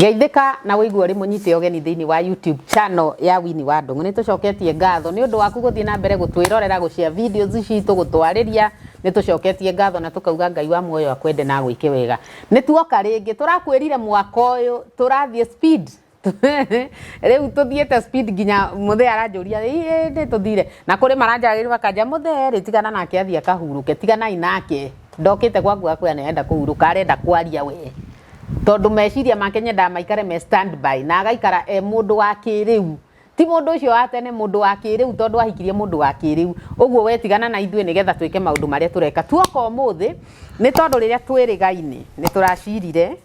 Geithĩka na wĩigue ũrĩ mũnyite ũgeni thĩinĩ wa YouTube channel ya Winnie wa Ndung'u. Nĩ tũcoketie ngatho nĩ ũndũ waku gũthiĩ na mbere gũtwĩrorera, gũshare videos citũ, gũtwarĩria. Nĩ tũcoketie ngatho na tũkauga Ngai wa muoyo akwende na agwĩke wega. Nĩ tuoka rĩngĩ, tũrakwĩrire mwaka ũyũ tũrathiĩ speed rĩu tũthiĩte speed nginya mũthee aranjũria ĩ nĩ tũthire na kũrĩ maranjarĩria makanja mũthee rĩ tigana nake athiĩ akahurũke tiganai nake ndokĩte gwaku akwĩra nĩ arenda kũhurũka arenda kwaria we tondũ meciria make nyendaga maikare me standby na agaikara e mũndũ wa kĩrĩu ti mũndũ ũcio wa tene mũndũ wa kĩrĩu tondũ ahikirie mũndũ wa kĩrĩu ũguo we tigana na ithuĩ nĩgetha twĩke maũndũ marĩa tũreka tuoka ũmũthĩ nĩ tondũ rĩrĩa twĩrĩgaine nĩ tũracirire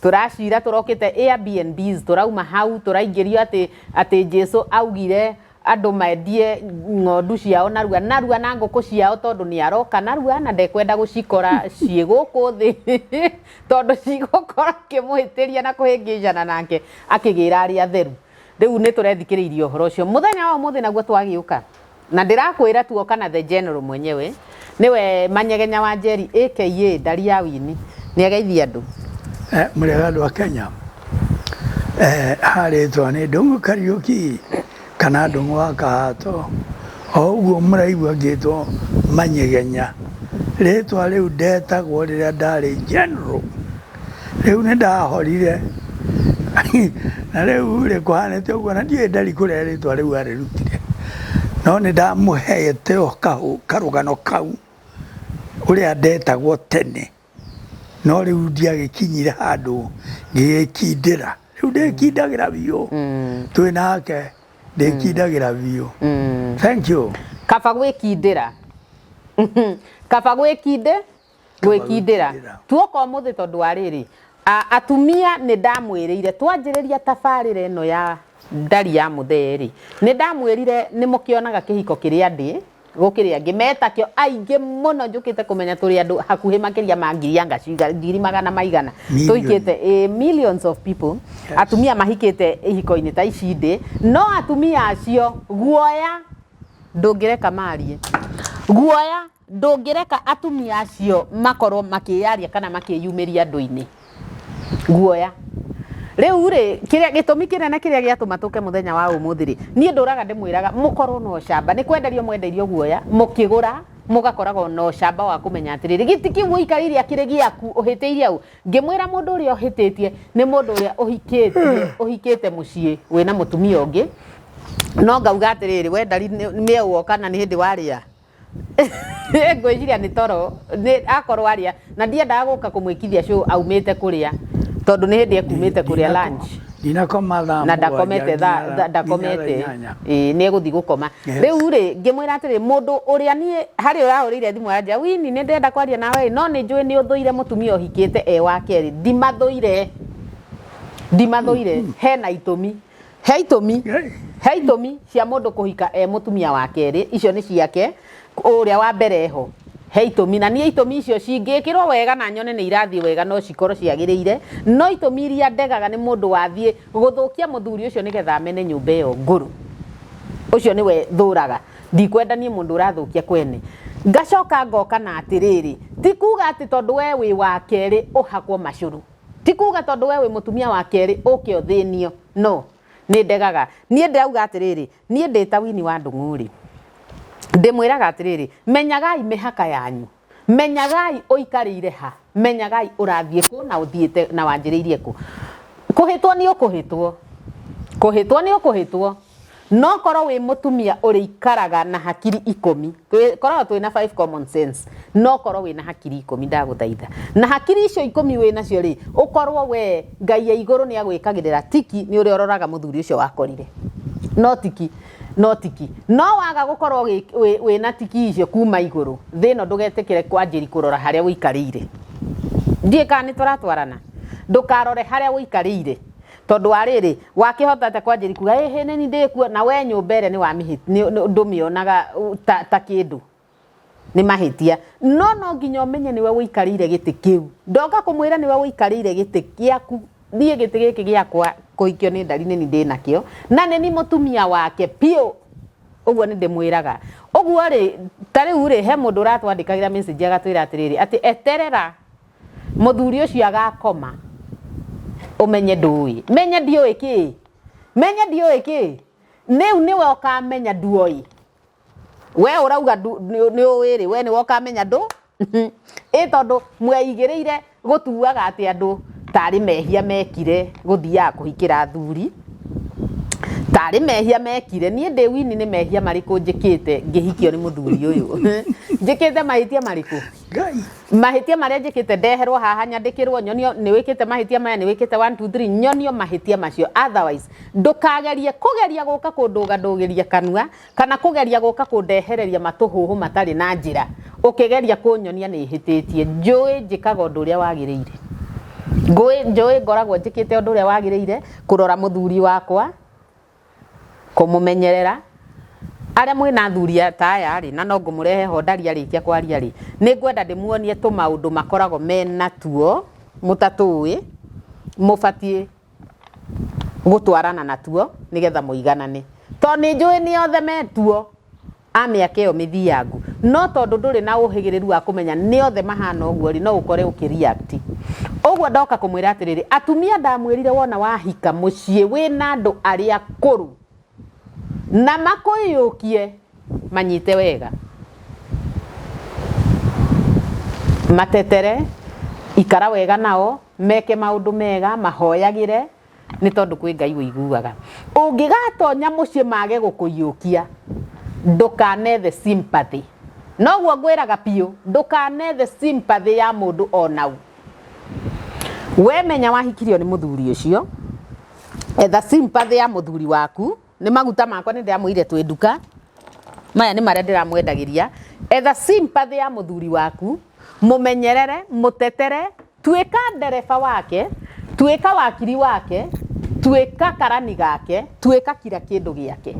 tũracira tũrokĩte Airbnbs tũrauma hau tũraingĩrio atĩ atĩ Jesu augire andũ mendie ng'ondu ciao narua narua na ngũkũ ciao tondũ nĩ aroka narua na ndekwenda gũcikora ciĩ gũkũ thĩ tondũ cigũkorwo akĩmũhĩtĩria na kũhĩngĩcana nake akĩgĩra arĩa atheru rĩu nĩ tũrethikĩrĩirie ũhoro ũcio mũthenya wa ũmũthĩ naguo twagĩũka na ndĩrakwĩra tuoka na the general mwenyewe nĩwe Manyegenya wa Njeri aka Ndari ya Wini nĩ ageithia andũ. Mũrĩega andũ a Kenya. Harĩtwa nĩ Ndung'u Kariũki kana Ndung'u wa Kahato. O ũguo mũraigua ngĩtwo Manyegenya. Rĩtwa rĩu ndetagwo rĩrĩa ndarĩ general. Rĩu nĩ ndahorire na rĩu rĩ kũhanĩte ũguo na ndiũĩ ndari kũrĩa rĩtwa rĩu arĩrutire. No nĩ ndamũhete karũgano kau ũrĩa ndetagwo tene. No rĩu ndiagĩkinyire handũ ngĩgĩkindĩra. Rĩu ndĩkindagĩra biũ. Twĩ nake ndĩkindagĩra biũ. Thank you. Kaba gwĩkindĩra. Kaba gwĩkindĩ gwĩkindĩra. Tuoka ũmũthĩ tondũ wa rĩrĩ, atumia nĩ ndamwĩrĩire twanjĩrĩria tabarĩra ĩno ya ndari ya mũthee rĩ, nĩ ndamwĩrire nĩ mũkĩonaga kĩhiko kĩrĩa ndĩ gũkĩrĩ angĩ metakĩo aingĩ mũno njũkĩte kũmenya tũrĩ andũ hakuhĩ makĩria ma ngiri anga ngiri magana maigana tũhikĩte millions of people. Yes. Atumia mahikĩte ihiko-inĩ ta ici ndĩ no atumia acio guoya ndũngĩreka marie guoya ndũngĩreka atumia acio makorwo makĩyaria kana makĩyumĩria andũ-inĩ guoya rĩu rĩ kĩrĩa gĩtũmi kĩnene kĩrĩa gĩatũma tũke mũthenya wa ũmũthĩ rĩ niĩ ndũraga ndĩmwĩraga mũkorwo na ũcamba nĩ kwenderio mwendeirio guoya mũkĩgũra mũgakoragwo na ũcamba wa kũmenya atĩrĩrĩ gĩtĩ kĩu ũikarĩire akĩrĩ gĩaku ũhĩtĩirie ũ ngĩmwĩra mũndũ ũrĩa ũhĩtĩtie nĩ mũndũ ũrĩa ũhikĩtie ũhikĩte mũciĩ wĩna mũtumia ũngĩ no ngauga atĩrĩrĩ we ndari mĩeũ kana nĩ hĩndĩ warĩa ngwĩciria nĩ toro nĩ akorwo arĩa na ndiendaga gũka kũmwĩkithia show aumĩte kũrĩa tondũ nĩ hĩndĩ ekumĩte kũrĩa lunch. Ndinakoma thaa na ndakomete thaa ndakomete ĩĩ nĩ egũthiĩ gũkoma. Rĩu rĩ ngĩmwĩra atĩrĩ mũndũ ũrĩa niĩ harĩ ũrahũrĩire thimũ aranjĩra Winnie nĩ ndĩrenda kwaria nawe no nĩ njũĩ nĩ ũthũire mũtumia ũhikĩte e wa kerĩ ndimathũire ndimathũire hena itũmi he itũmi he itũmi cia mũndũ kũhika e mũtumia wa kerĩ icio nĩ ciake ũrĩa wa mbere ho he itũmi na niĩ itũmi icio cingĩkĩrwo wega na nyone nĩ irathiĩ wega no cikorwo ciagĩrĩire no itũmi iria ndegaga nĩ mũndũ wathiĩ gũthũkia mũthuri ũcio nĩgetha amene nyũmba ĩyo ngũrũ ũcio nĩwe thũraga ndikwenda niĩ mũndũ ũrathũkia kwene ngacoka ngoka na atĩrĩrĩ ti kuga atĩ tondũ we wĩ wa kerĩ ũhakwo macũrũ ti kuga tondũ we wĩ mũtumia wa kerĩ ũke ũthĩnio no nĩ ndegaga niĩ ndĩrauga atĩrĩrĩ niĩ ndĩ ta Winnie wa Ndung'u rĩ ndĩmwĩraga atĩrĩrĩ menyagai mĩhaka yanyu menyagai ũikarĩire ha menyagai ũrathiĩ kũ na ũthiĩte na wanjĩrĩirie kũ kũhĩtwo nĩ ũkũhĩtwo kũhĩtwo nĩ ũkũhĩtwo no korwo wĩ mũtumia ũrĩikaraga na hakiri ikũmi koragwo twĩ na five common sense no korwo wĩ na hakiri ikũmi ndagũthaitha na hakiri icio ikũmi wĩ nacio rĩ ũkorwo we Ngai ya igũrũ nĩ agwĩkagĩrĩra tiki nĩ ũrĩa ũroraga mũthuri ũcio wakorire no tiki no tiki no waga gũkorwo wĩna tiki icio kuma igũrũ thĩ ĩno ndũgetĩkĩre kwanjĩri kũrora harĩa ũikarĩire ndiĩ kana nĩ tũratwarana ndũkarore harĩa ũikarĩire tondũ wa rĩrĩ wakĩhota atĩa kwanjĩri kuga ĩhĩ nĩ ndĩkuo na we nyũmba ĩrĩa ndũmĩonaga ta kĩndũ nĩ mahĩtia no no nginya ũmenye nĩwe ũikarĩire gĩtĩ kĩu ndoka kũmwĩra nĩwe ũikarĩire gĩtĩ gĩaku niĩ gĩtĩ gĩkĩ gĩakwa kũhikio nĩ ndari nĩ ndĩ nakĩo na nĩ ni mũtumia wake biũ ũguo nĩ ndĩmwĩraga ũguo rĩ ta rĩu rĩ he mũndũ ũratwandĩkagĩra message agatwĩra atĩrĩrĩ atĩ eterera mũthuri ũcio agakoma. Ũmenye ndũĩ. Menye ndiũĩ kĩ. Menye ndiũĩ kĩ. Rĩu nĩwe ũkamenya nduoĩ. We ũrauga nĩ ũĩ rĩ, we nĩwe ũkamenya ndũ. Ĩ tondũ mweigĩrĩire gũtuaga atĩ andũ tarĩ mehia mekire gũthiaga kũhikĩra athuri, tarĩ mehia mekire. Niĩ ndĩ wini nĩ mehia marĩkũ njĩkĩte ngĩhikio nĩ mũthuri ũyũ? Njĩkĩte mahĩtia marĩkũ? Ngai. Mahĩtia marĩa njĩkĩte ndeherwo haha nyandĩkĩrwo nyonio nĩ wĩkĩte mahĩtia maya, nĩ wĩkĩte 1 2 3, nyonio mahĩtia macio. Otherwise ndũkagerie kũgeria gũka kũndũgandũgĩria kanua kana kũgeria gũka kũndehereria matũhũhũ matarĩ na njĩra ũkĩgeria kũnyonia nĩ hĩtĩtie. Njũĩ njĩkaga ũndũ ũrĩa wagĩrĩire. Ngũĩ njũĩ ngoragwo njĩkĩte ũndũ ũrĩa wagĩrĩire kũrora mũthuri wakwa, kũmũmenyerera. Arĩa mwĩna athuri ta aya rĩ, na no ngũmũrehe ho ndari arĩkia kwaria rĩ, nĩ ngwenda ndĩmuonie tũmaũndũ makoragwo mena tuo mũtatũĩ, mũbatiĩ gũtwarana natuo nĩgetha mũiganane. Tondũ nĩ njũĩ nĩ othe metuo a mĩaka ĩyo mĩthiangu, no tondũ ndũrĩ na ũhĩgĩrĩru wa kũmenya nĩ othe mahana ũguo rĩ, no ũkore ũkĩ react. Ũguo ndoka kũmwĩra atĩrĩrĩ, atumia ndamwĩrire wona wahika mũciĩ wĩna andũ arĩa akũrũ na makũiyũkie manyite wega, matetere, ikara wega nao, meke maũndũ mega, mahoyagĩre, nĩ tondũ kwĩ Ngai ũiguaga. Ũngĩgatonya mũciĩ mage gũkũiyũkia, ndũkanethe sympathy. Noguo ngwĩraga biũ, ndũkanethe sympathy ya mũndũ ona ũ. We menya wahikirio nĩ mũthuri ũcio, etha sympathy ya mũthuri waku. Nĩ maguta makwa nĩ ndĩramwĩrire twĩ nduka, maya nĩ marĩa ndĩramwendagĩria. Etha sympathy ya mũthuri waku, mũmenyerere, mũtetere, tuĩka ndereba wake, tuĩka wakiri wake, tuĩka karani gake, tuĩka kira kĩndũ gĩake.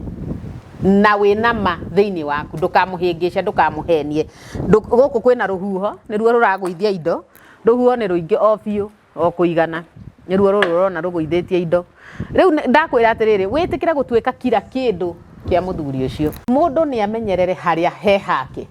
Na wĩna ma thĩinĩ waku, ndũkamũhĩngĩce, ndũkamũhenie. Gũkũ kwĩna rũhuho, nĩruo rũragũithia indo, rũhuho nĩ rũingĩ o biũ. O kũigana nĩruo rũrũ ũrona rũgũithĩtie indo. Rĩu ndakwĩra atĩrĩrĩ, wĩtĩkĩre gũtuĩka kira kĩndũ kĩa mũthuri ũcio. Mũndũ nĩ amenyerere harĩa he hake.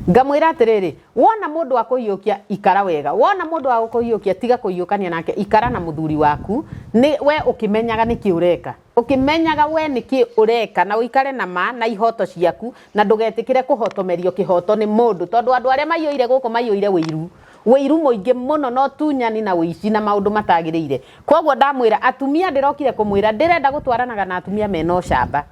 Ngamwĩra atĩrĩrĩ, wona mũndũ akũhiũkia ikara wega, wona mũndũ wa gũkũhiũkia tiga kũhiũkania nake, ikara na mũthuri waku, nĩ we ũkĩmenyaga nĩkĩ ũreka. Ũkĩmenyaga we nĩkĩ ũreka na ũikare na ma na ihoto ciaku na ndũgetĩkĩre kũhotomerio kĩhoto nĩ mũndũ tondũ andũ arĩa maiyũire gũkũ maiyũire ũiru. Ũiru mũingĩ mũno na ũtunyani na ũici na maũndũ matagĩrĩire. Kwoguo ndamwĩra atumia ndĩrokire kũmwĩra ndĩrenda gũtwaranaga na atumia mena ũcamba.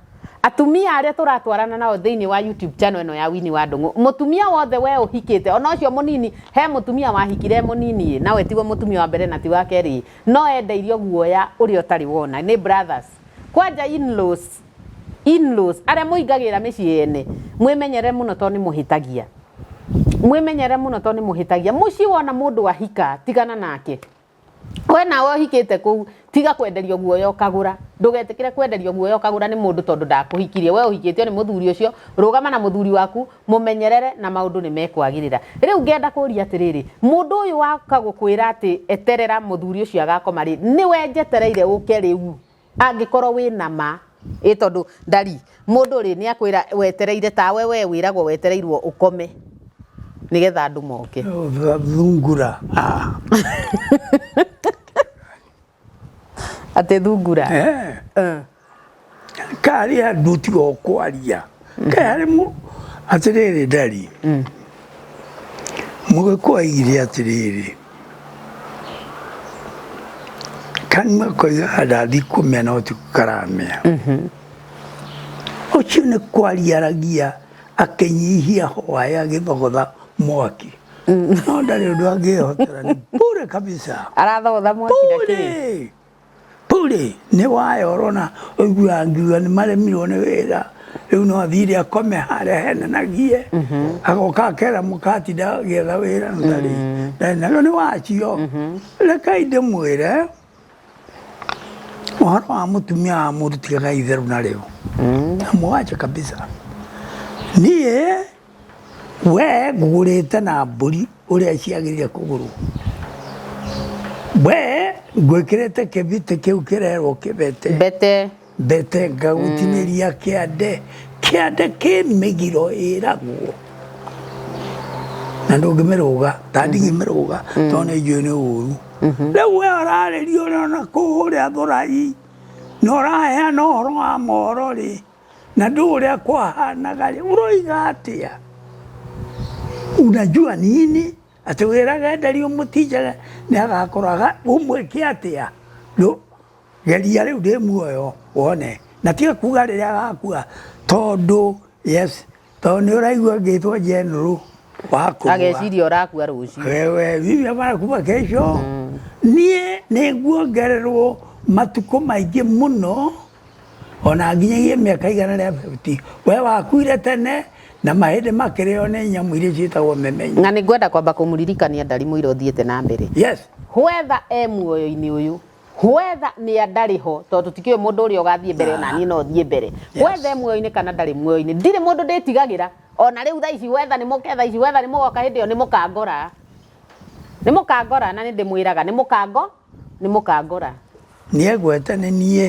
Atumia arĩa tũratwarana nao thĩinĩ wa YouTube channel ĩno ya Winnie wa Ndũng'ũ, mũtumia wothe we ũhikĩte ona ũcio mũnini, he mũtumia wahikire e mũnini ĩ, nawe tiwe mũtumia wa mbere na ti wa kerĩ ĩ, no endeirio guoya ũrĩa ũtarĩ wona. Nĩ brothers. Kwanja in-laws, in-laws, arĩa mũingagĩrĩra mĩciĩ yene, mwĩmenyerere mũno tondũ nĩ mũhĩtagia. Mwĩmenyerere mũno tondũ nĩ mũhĩtagia. Mũciĩ wona mũndũ ahika, tigana nake. We nawe ũhikĩte kũu, tiga kwenderio guoya ũkagũra. Ndũgetĩkĩre kwenderio guoya ũkagũra nĩ mũndũ tondũ ndakũhikirie. We ũhikĩtio nĩ mũthuri ũcio, rũgama na mũthuri waku, mũmenyerere na maũndũ nĩ mekwagĩrĩra. Rĩu ngenda kũria atĩrĩrĩ, mũndũ ũyũ waka gũkwĩra atĩ eterera mũthuri ũcio agakoma rĩ, nĩwe njetereire ũke rĩu? Angĩkorwo wĩna ma, ĩ tondũ ndari, mũndũ rĩ nĩ akwĩra wetereire tawe we wĩragwo wetereirwo ũkome nĩgetha andũ moke. Thungura. Ah. Atĩ thungura. Eh. Karĩ andũ tiga o kwaria. Kaĩ harĩ mũ atĩrĩrĩ ndari. Mũgĩkũyũ aigire atĩrĩrĩ, kanua koigaga ndathi kũmĩa no ti karamĩa. Ũcio nĩ kwaria aragia akĩnyihia hwaĩ agĩthogotha mwaki. No ndarĩ ũndũ angĩhotera nĩ bure kabisa. Arathogotha mwaki na kĩ? Bure! Purĩ nĩ waya ũrona ũiguaga ngiuga nĩ maremirwo nĩ wĩra rĩu no athire akome harĩa henanagie agoka akera mũka atinda agĩetha wĩra na ndarĩ ndarĩ naguo nĩ wacio rekei ndĩmwĩre ũhoro wa mũtumia wa mũndũ tigaga itherũ narĩo na mũwache kabisa niĩ We ngũgũrĩte na mbũri ũrĩa ciagĩrĩire kũgũrwo. We ngwĩkĩrĩte kĩbĩtĩ kĩu kĩrerwo kĩbete. Mbete. Mbete ngagũtinĩria kĩande. Kĩande kĩ mĩgiro ĩragwo. Na ndũngĩmĩrũga ta ndingĩmĩrũga tondũ nĩ njũĩ nĩ ũru. Rĩu we ũrarĩria ũrĩa ona kũrĩa thũrai na ũraheana ũhoro wa mohoro rĩ na ndũĩ ũrĩa kwahanaga rĩ ũroiga atĩa? Unajua nini atĩ wĩrage Ndario mũtinjaga nĩ agakũraga ũmwĩke atĩa? Geria rĩu ndĩ muoyo wone na tiga kuga rĩrĩa agakua tondũ yes tondũ nĩ ũraigua ngĩtwo general wa kũrũa. Ageciria ũrakua rũciũ. Wewe bibi amara kesho niĩ nĩ nguongererwo matukũ maingĩ mũno ona nginyagia mĩaka 150. We wakuire tene na mahĩndĩ makĩrĩo nĩ nyamũ iria ciĩtagwo memenyi. Na nĩ ngwenda kwamba kũmũririkania Ndari mũira ũthiĩte na mbere. Yes. Whether e muoyo-inĩ ũyũ, whether nĩ ndarĩ ho, tondũ tũtikĩũĩ mũndũ ũrĩa ũgathiĩ mbere, ona niĩ no thiĩ mbere. Whether e muoyo-inĩ kana ndarĩ muoyo-inĩ, ndirĩ mũndũ ndĩtigagĩra. Ona rĩu thaa ici whether nĩ mũke thaa ici, whether nĩ mũgoka hĩndĩ ĩyo, nĩ mũkangora. Nĩ mũkangora na nĩ ndĩmwĩraga nĩ mũkango, nĩ mũkangora. Nĩegwete nĩ niĩ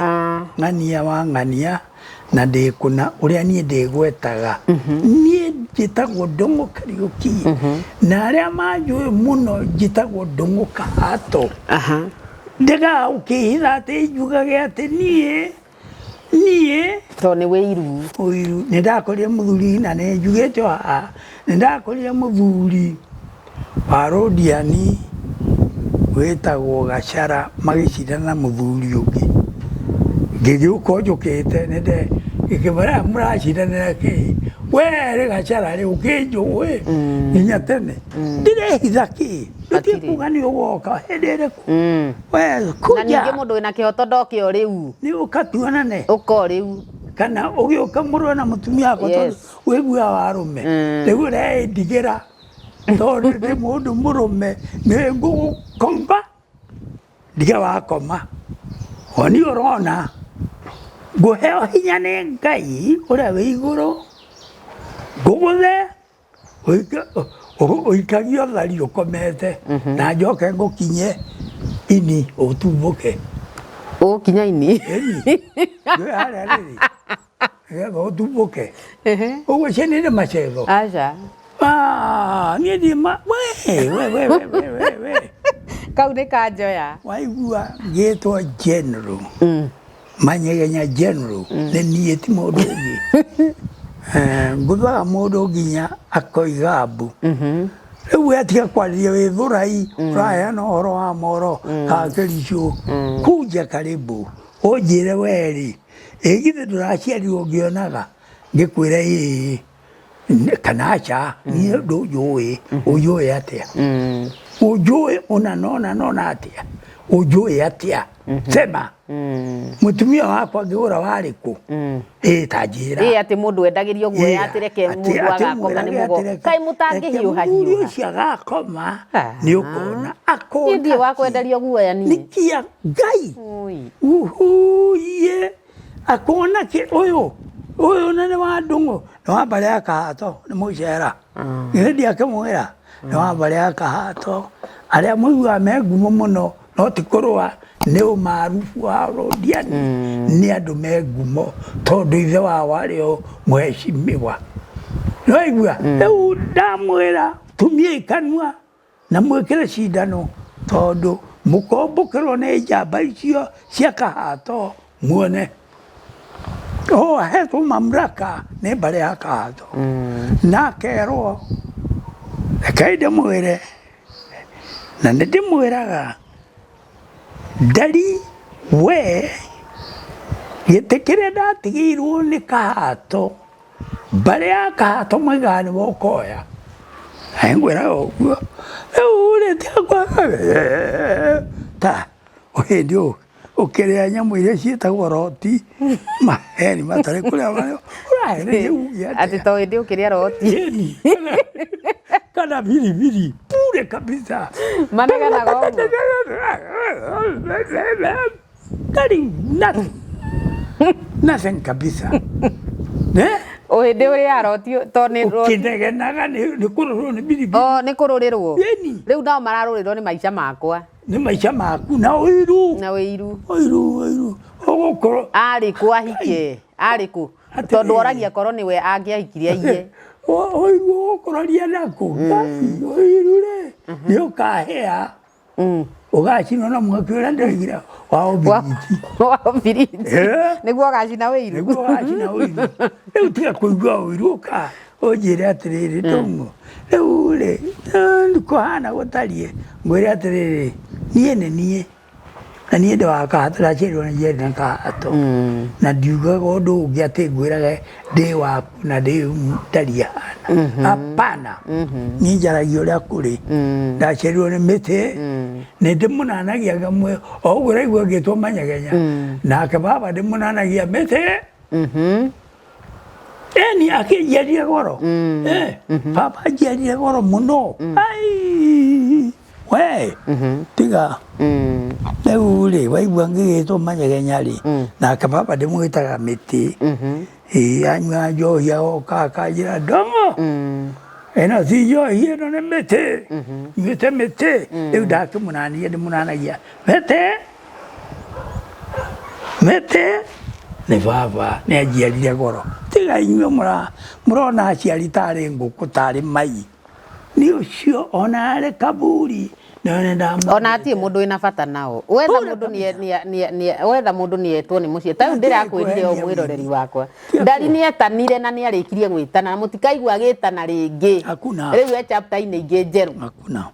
ng'ania wa ng'ania na ndĩkũna ũrĩa niĩ ndĩgwetaga. Niĩ njĩtagwo Ndũng'ũ Kariũki na arĩa manjũĩ mũno njĩtagwo Ndũng'ũ Kahato. Ndegaga ũkĩhitha atĩ njugage atĩ niĩ niĩ Tondũ nĩ wĩiru. Ũiru. Nĩ ndakorire mũthuri na nĩ njugĩte o haha, nĩ ndakorire mũthuri wa Rũndiani wĩtagwo Gacara magĩcindana na mũthuri ũngĩ. Ngĩgĩũka o njũkĩte ngĩkĩmwĩra mũracindanĩra kĩ? We rĩ Gacara rĩ ũkĩnjũĩ nginya tene. Ndĩrehitha kĩ? Ndũtige kuga nĩ ũgoka hĩndĩ ĩrĩkũ? We Na kuja. ningĩ mũndũ wĩna kĩhoto ndoke o rĩu. Nĩ ũka tuonane. Ũka o rĩu. Kana ũgĩũka mũrũe na mũtumia wakwa tondũ wĩiguaga wa arũme. Rĩu ũreĩndigĩra tondũ ndĩ mũndũ mũrũme nĩ ngũgũkoma ndige wakoma. O niĩ ũrona ngũheo hinya nĩ Ngai ũrĩa wĩ igũrũ ngũgũthe ũikagie ũthari ũkomete na njoke ngũkinye ini ũtumbũke. Ũgũkinya ini? Ĩni. Ndũĩ harĩa rĩrĩ nĩgetha ũtumbũke. Ũguo cio nĩ macetho. Aca. Ah, niĩ ndiĩ ma we we we we we we we. Kau nĩ kanjoya. Waigua ngĩtwo general. Manyegenya general nĩ niĩ ti mũndũ ũngĩ. Ngũthaga mũndũ nginya akoiga mbu. Rĩu we tiga kwarĩria wĩ thũrai ũraheana ũhoro wa moro ka kĩricũ. Kunja karibu ũnjĩre we rĩ, ĩ githĩ ndũraciarirwo ngĩonaga ngĩkwĩra ĩĩ kana aca niĩ ndũnjũĩ ũnjũĩ atĩa? Ũnjũĩ ũna na ũna na ũna atĩa? Ũnjũĩ atĩa? Sema. Mũtumia wakwa ngĩgũra warĩ kũ? Ĩĩ ta njĩra. Ĩĩ atĩ mũndũ endagĩrio guoya atĩ reke mũndũ agakoma nĩ mũgo. Kaĩ mũtangĩhiũha Mũthuri hiũha. ũcio agakoma nĩ ũkona. Akona. Niĩ ndirĩ wa kwenderio guoya niĩ. Nĩkĩa Ngai. Ui. Uhuye. Akona kĩ ũyũ. Ũyũ na nĩ wa Ndũng'ũ. Nĩ wa mbarĩ ya Kahato nĩ mũcera. Githĩ ndiakĩmwĩra? Nĩ wa mbarĩ ya Kahato. Arĩa mũiguaga me ngumo mũno no ti kũrũa nĩ ũmarubu wa Rũndiani. Nĩ andũ me ngumo tondũ ithe wao arĩ o mũhecimiwa. Nĩwaigua? Rĩu ndamwĩra tumiai kanua na mwĩkĩre cindano tondũ mũkombũkĩrwo nĩ njamba icio cia Kahato muone. O ahetwo mamlaka nĩ mbarĩ ya Kahato. Na akerwo rekei ndĩmwĩre na nĩ ndĩmwĩraga Ndari we gĩtĩ kĩrĩa ndatigĩirwo nĩ Kahato mbarĩ ya Kahato moigaga nĩwe ũkoya. Na nĩngwĩraga ũguo. Rĩu rĩ tiga ta hĩndĩ ũkĩrĩa nyamũ iria ciĩtagwo roti maheni matarĩ kũrĩa ũrahereria uge Atĩ atĩa? to hĩndĩ ũkĩrĩa roti. Ĩni. Kana biribiri bure kabisa. Manegenaga ũguo. Ndari nothing. Nothing kabisa. Eh? O hĩndĩ ũrĩa roti to nĩ roti. Ũkĩnegenaga nĩ kũrũrwo nĩ biribiri. O nĩ kũrũrĩrwo. Ĩni. Rĩu nao mararũrĩrwo nĩ maica makwa. Nĩ maica maku na ũiru. Na ũiru. Ũiru ũiru. Ũgũkorwo Arĩ kũ ahike? Arĩ kũ? Atĩrĩrĩ. Tondũ oragia korwo nĩwe angĩahikirie aiye. Ũiru ũgũkũroria nakũ? Ngai, ũiru rĩ, nĩ ũkahĩa. Ũgacinwo na mwaki ũrĩa ndoigire wa ũbiriti. Wa ũbiriti. Eh. Nĩguo ũgacina ũiru. Nĩguo ũgacina ũiru. Rĩu tiga kũigua ũiru, ũka ũnjĩre atĩrĩrĩ, Ndũng'ũ, rĩu rĩ, kũhana gũtariĩ, ngwĩre atĩrĩrĩ, niĩ nĩ niĩ. Na niĩ ndĩ wa Kahato, ndaciarirwo nĩ njiarĩ na Kahato. Na ndiugaga ũndũ ũngĩ atĩ ngwĩrage ndĩ waku na ndĩ ndariĩ hana. Hapana. Niĩ njaragia ũrĩa kũrĩ. Ndaciarirwo nĩ mĩtĩ, nĩ ndĩmũnanagia ngamwe, o ũguo ũraigua ngĩtwo manyegenya. Nake baba ndĩmũnanagia mĩtĩ. Eni akĩnjiarire goro. Eh, baba anjiarire goro mũno. Ai, we, tiga. Rĩu rĩ, waigua ngĩgĩtwo manyegenya rĩ, nake baba ndĩmwĩtaga mĩtĩ. Ĩĩ, anyua njohi agoka akanjĩra ndong'o. Ĩno ti njohi, ĩno nĩ mĩtĩ. Nyuĩte mĩtĩ. Rĩu ndakĩmũnania ndĩmũnanagia mĩtĩ. Mĩtĩ nĩ baba nĩ anjiarire goro. Tiga inyuĩ mũrona aciari tarĩ ngũkũ tarĩ mai. Nĩ ũcio ona arĩ kaburi Ona hatirĩ mũndũ wĩna bata nao. Wetha mũndũ wetha mũndũ nĩetwo nĩ mũciĩ. Ta rĩu ndĩrakwĩrire o mwĩroreri wakwa. Ndari nĩetanire na nĩarĩkirie gwĩtana na mũtikaigua agĩtana rĩngĩ. Hakuna. Rĩu e chapter-inĩ ingĩ njerũ. Hakuna.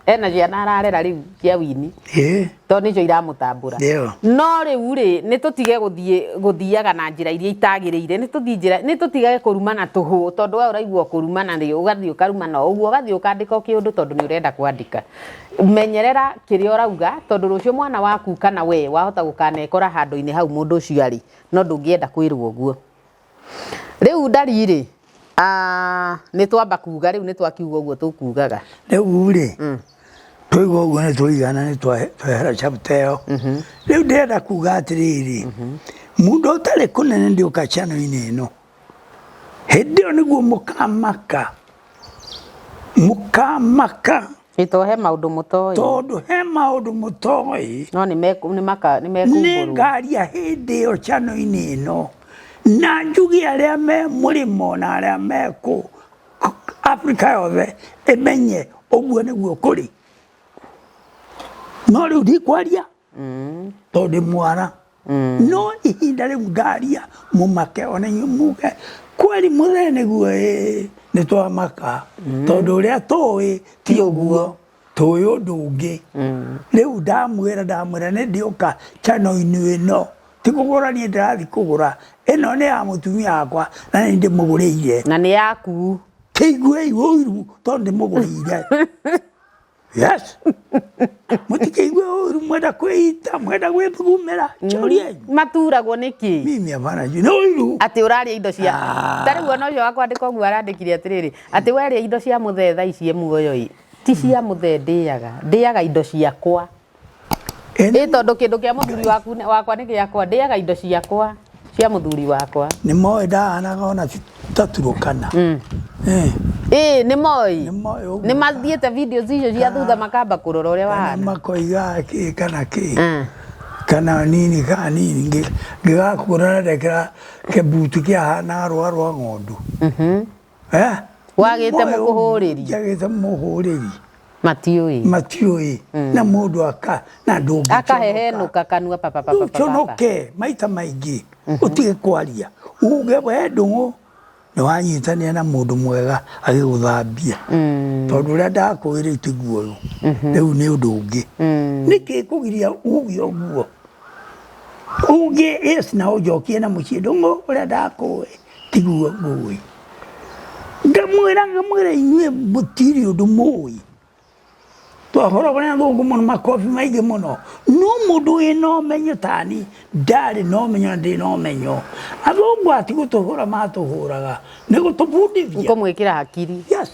Ena ciana ararera rĩu cia wini. Ĩĩ. Tondũ nĩcio iramũtambũra. Ndio. No rĩu rĩ, nĩ tũtige gũthiĩ gũthiaga na njĩra iria itagĩrĩire, nĩ tũthiĩ njĩra, nĩ tũtigage kũrumana tũhũ, tondũ we ũraigua kũrumana rĩ, ũgathiĩ ũkarumana o ũguo, ũgathiĩ ũkandĩka o kĩũndũ tondũ nĩ ũrenda kwandĩka. Menyerera kĩrĩa ũrauga, tondũ rũciũ mwana waku kana we wahota gũkanekora handũ-inĩ hau mũndũ ũcio arĩ, no ndũngĩenda kwĩrwo ũguo. Rĩu ndari rĩ, ah, nĩ twamba kuga rĩu nĩ twakiuga ũguo tũkugaga. Rĩu rĩ, twaigua ũguo nĩ twaigana nĩ twehera chapter ĩyo. Rĩu ndĩrenda kuga atĩrĩrĩ, mũndũ ũtarĩ kũnene ndĩũka channel-inĩ ĩno. Hĩndĩ ĩyo nĩguo mũkamaka. Mũkamaka. Ĩ to he maũndũ mũtoĩ. Tondũ he maũndũ mũtoĩ. No nĩ mekumbũrwo. Nĩngaria hĩndĩ ĩyo channel-inĩ ĩno na njuge arĩa me mũrĩmo na arĩa me kũ Afrika yothe ĩmenye ũguo nĩguo kũrĩ. No rĩu ndikwaria tondũ ndĩ mwara. No ihinda rĩu ngaria mũmake ona inyuĩ muge kweli mũthee nĩguo ĩĩ nĩ twamaka tondũ ũrĩa tũĩ ti ũguo tũĩ ũndũ ũngĩ. Rĩu ndamwĩra ndamwĩra nĩ ndĩũka channel-inĩ ĩno ti kũgũra niĩ ndĩrathiĩ kũgũra ĩno nĩ ya mũtumia wakwa na nĩ ndĩmũgũrĩire. Na nĩ yaku. Kĩiguei ũiru tondũ ndĩmũgũrĩire. Yes. Mũtikĩigue ũru mwenda kwĩita mwenda gwĩthugumĩra njũriai. Maturagwo nĩkĩ? Mimi hapana nĩ ũiru. Atĩ ũrarĩa indo cia ta rĩu ona ũcio wa kwandĩka ũguo arandĩkire atĩrĩrĩ atĩ werĩa indo cia mũthee thaa ici e muoyo ĩ ti cia mũthee ndĩaga ndĩaga indo ciakwa. Ĩ tondũ kĩndũ kĩa mũthuri waku wakwa nĩ gĩakwa ndĩaga indo ciakwa cia mũthuri wakwa. Nĩ moĩ ndahanaga ona ta Turukana. Eh. Ĩ nĩ moĩ. Nĩ moĩ ũguo. Nĩ mathiĩte videos icio cia thutha makamba kũrora ũrĩa Kana wahana. makoiga kĩ kana kĩ. Kana nini kana nini ngĩgakuona na ndekĩra kĩbuti kĩahanaga rũa rwa ng'ondu. Eh? Wagĩte Moĩ ũguo, mũkũhũrĩri. Njagĩte mũhũrĩri. Matiũĩ. Matiũĩ. Na mũndũ aka na ndũngĩconoka. Akahehenũka kanua papa papa papa. Ũconoke maita maingĩ ũtige kwaria uge we ndũng'ũ nĩ wanyitanĩra na mũndũ mwega agĩgũthambia tondũ ũrĩa ndakũĩ rĩu tiguo ũyũ rĩu nĩ ũndũ ũngĩ. Nĩkĩ kũgiria uge ũguo? Uge yes na ũnjokie na mũciĩ ndũng'ũ ũrĩa ndakũĩ tiguo ngũĩ. Ngamwĩra ngamwĩra inyuĩ mũtirĩ ũndũ mũĩ. Twahũragwo nĩ athũngũ mũno makobi maingĩ mũno. No mũndũ wĩna ũmenyo tani ndarĩ na ũmenyo na ndĩ na ũmenyo. Athũngũ ati gũtũhũra matũhũraga nĩ gũtũbundithia. Kũmwĩkĩra hakiri. Yes.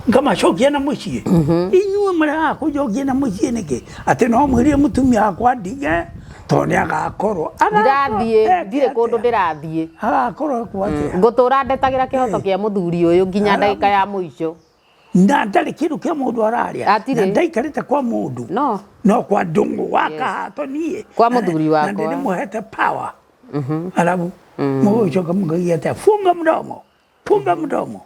Ngamacokia na mũciĩ. Inyuĩ mũregaga kũnjokia na mũciĩ nĩkĩ? Atĩ no mwĩrire mũtumia wakwa ndige tondũ nĩ agakorwo. Ndirathiĩ, ndirĩ kũndũ ndĩrathiĩ. Agakorwo ekwo atĩa? Ngũtũra ndetagĩra kĩhoto kĩa mũthuri ũyũ nginya ndagĩka ya mũico. Na ndarĩ kĩndũ kĩa mũndũ ararĩa. Hatirĩ. Na ndaikarĩte kwa mũndũ. No. No kwa ndũng'ũ wa kahato niĩ. Kwa mũthuri wakwa. Na ndĩmũhete power. Alafu mũgũcoka mũkauga atĩa? Funga mdomo. Funga mdomo.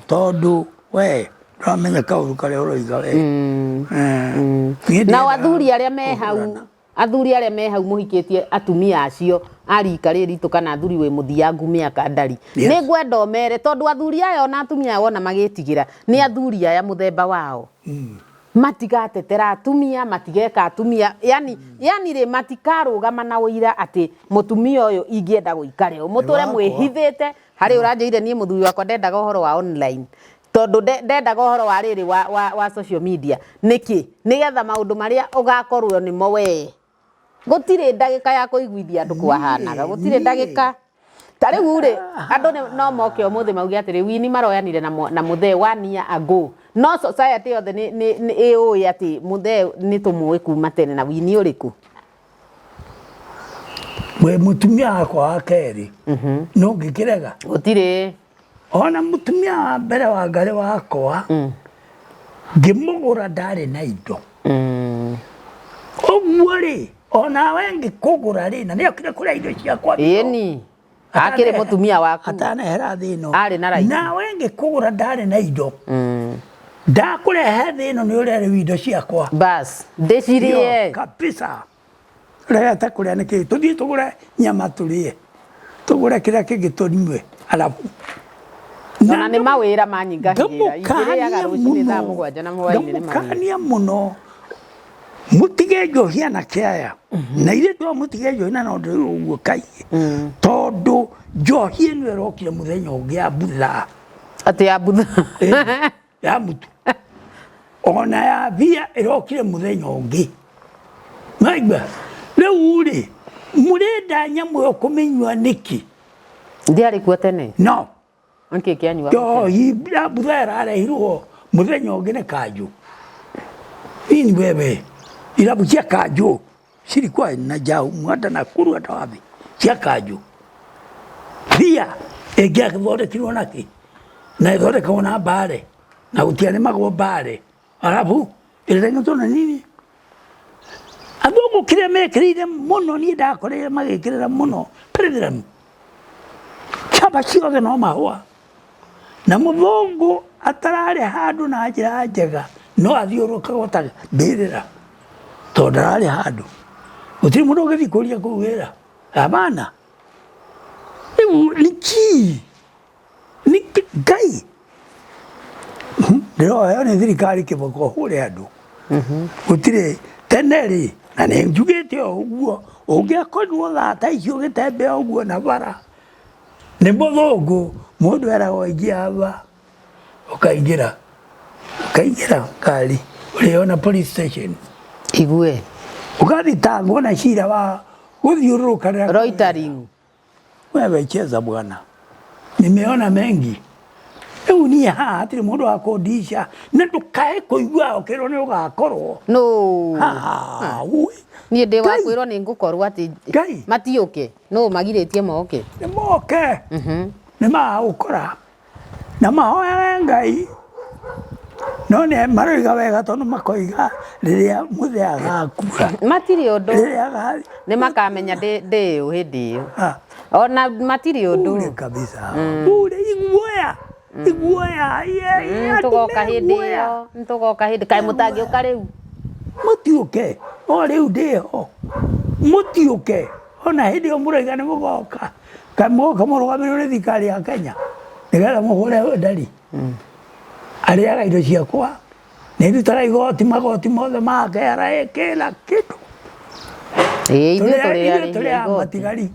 Tondũ we ndũramenya kaũndũ karĩa ũroiga we. Niĩ Nao ndiendaga athuri arĩa me hau kũhũrana. Athuri arĩa me hau mũhikĩtie atumia acio a rika rĩrĩ ritũ kana athuri wĩ mũthiangu mĩaka ndari. Nĩ ngwenda ũmere tondũ athuri aya ona atumia aya wona magĩtigĩra nĩ athuri aya mũthemba wao. Matigatetera atumia, matigeka atumia, yani yani rĩ matikarũgama na ũira atĩ mũtumia ũyũ ingĩenda gũikare ũũ. Mũtũre Nĩ wakwa. mwĩhithĩte harĩ ũranjĩire niĩ mũthuri wakwa ndendaga ũhoro wa online. Tondũ ndendaga ũhoro wa rĩrĩ wa social media. Nĩkĩ? Nĩgetha maũndũ marĩa ũgakorwo nĩmo wee. Gũtirĩ ndagĩka ya kũiguithia andũ kwahanaga. Gũtirĩ ndagĩka. Ta rĩu rĩ, andũ no moke ũmũthĩ mauge atĩrĩ, Winnie maroyanire na mũthee 1 year ago. No society yothe nĩ ĩũĩ atĩ mũthee nĩ tũmũĩ kuma tene na Winnie ũrĩkũ? We mũtumia wakwa wa kerĩ, no ngĩkĩrega? Gũtirĩ. Ona mũtumia wa mbere wa ngarĩ wakwa, ngĩmũgũra ndarĩ na indo. Ũguo rĩ, onawe ngĩkũgũra rĩ, na nĩokire kũrĩa indo ciakwa biũ. Ĩni. Akĩrĩ mũtumia waku. Atanehera thĩ ĩno. Arĩ na right. Nawe ngĩkũgũra ndarĩ na indo. Ndakũrehe thĩ ĩno nĩ ũrĩa rĩu indo ciakwa. Bas, ndĩcirĩe. Yo, kabisa. Regete kũrĩa nĩkĩ? Tũthiĩ tũgũre nyama tũrĩe. Tũgũre kĩrĩa kĩngĩ tũnyue. Alafu. Ona nĩ mawĩra manyingahĩra. Ingĩrĩaga rũcinĩ thaa mũgwanja na hwaĩ-inĩ nĩ mawĩra. Ngamũkania mũno. Mũtige njohi anake aya. Na ithuĩ twa mũtige njohi na no ndĩrĩ ũguo kaingĩ. Tondũ njohi ĩno ĩrokire mũthenya ũngĩ ya mbutha. Atĩ ya mbutha. Ĩĩ, ya mũtu. Ona ya mbia ĩrokire mũthenya ũngĩ. Maigua? Rĩu rĩ, mũrenda nyamũ ĩyo kũmĩnyua nĩkĩ? Ndiarĩ kuo tene. No. Nĩkĩ kĩanyuagwo tene? Njohi ya mbutha ĩrarehirwo mũthenya ũngĩ nĩ kanjũ. Nini wewe, irabu cia kanjũ cirikuwa na jau mwanda na kuru hata wapi cia kanjũ. Mbia ĩngĩathondekirwo na kĩ? Na ĩthondekagwo na mbare na gũtiarĩmagwo mbare. Alafu ĩreng'etwo na nini? Athũngũ kĩrĩa mekĩrĩire mũno niĩ ndakoreire magĩkĩrĩra mũno president. Chama ciothe no mahũa. Na mũthũngũ atararĩ handũ na njĩra njega no athiũrũrũkagwo ta mbĩrĩra tondũ ndararĩ handũ. Gũtirĩ mũndũ ũngĩthiĩ kũria kũu wĩra. Hapana. Rĩu nĩkĩ? Nĩkĩ Ngai? Ndĩroheo nĩ thirikari kĩboko hũre andũ. Gũtirĩ tene rĩ, na nĩ njugĩte o ũguo, ũngĩakorirwo thaa ta icio ũgĩtembea ũguo na bara, nĩ mũthũngũ, mũndũ eragwo ingia hapa, ũkaingĩra, ũkaingĩra ngari, ũrĩona police station. Igue. Ũgathitangwo na cira wa gũthiũrũrũka rĩrĩa Loitering. Wewe cheza bwana, nimeona mengi. Rĩu niĩ haha hatirĩ mũndũ wa kũndica na ndũkae kũigua ũkĩrwo nĩ ũgakorwo. No. Ah, ui. Niĩ ndĩ wa Ngai. kwĩrwo nĩ ngũkorwo atĩ Ngai. matiũke. Nũ magirĩtie moke? Nĩ moke. Nĩ magagũkora. Na mahoyage Ngai. No nĩ maroiga wega tondũ makoiga rĩrĩa mũthee agakua. Matirĩ ũndũ. Rĩrĩa aga Nĩ makamenya ndĩ ũ hĩndĩ ĩyo. Ah. Ona matirĩ ũndũ. Bure kabisa. Bure iguoya. Iguoya. Tũgoka hĩndĩ ĩyo. Nĩtũgoka hĩndĩ. Kaĩ mũtangĩũka rĩu? Mũtiũke. O rĩu ndĩho. Mũtiũke. Ona hĩndĩ ĩyo mũroiga nĩ mũgoka. Kaĩ mũgoka mũrũgamĩrĩirwo nĩ thirikari ya Kenya nĩgetha mũhũre ndari. Arĩaga indo ciakwa. Nĩ ndutaga igoti, magoti mothe ma KRA kila kitu. Ĩĩ ithuĩ Tũrĩ tũrĩ tũrĩ arĩhi a a igoti. matigari.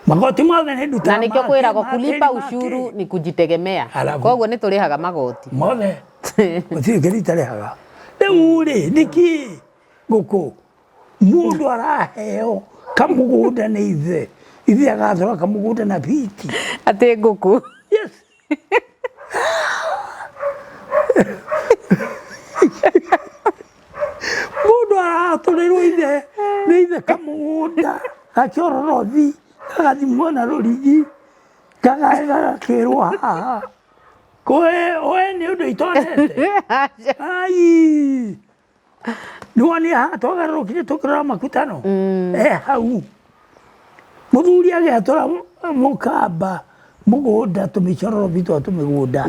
Magoti mothe nĩ ndutaga. Na nĩkĩo ma kwĩragwo kĩ, ma kulipa kĩ, ma ushuru kĩ. ni kujitegemea. Alafu. Koguo nĩ tũrĩhaga magoti. Mothe. Gũtirĩ kĩndũ itarĩhaga. Rĩu rĩ, nĩkĩ ngũkũ mũndũ araheo kamũgũnda nĩ ithe, ithe agatũra kamũgũnda na biti. Atĩ ngũkũ. Yes. Mũndũ aratũrĩrwo ithe nĩ ithe kamũgũnda gakĩororothi gagathimwo na rũrigi gagakĩrwo haha. Kũĩ we nĩ ũndũ itonete. Ai. Nĩwonire haha twagarũrũkire tũkĩrora makutano? E hau. Mũthuri agĩatũra mũkamba Mũgũnda tũmĩcororo twa tũmĩgũnda.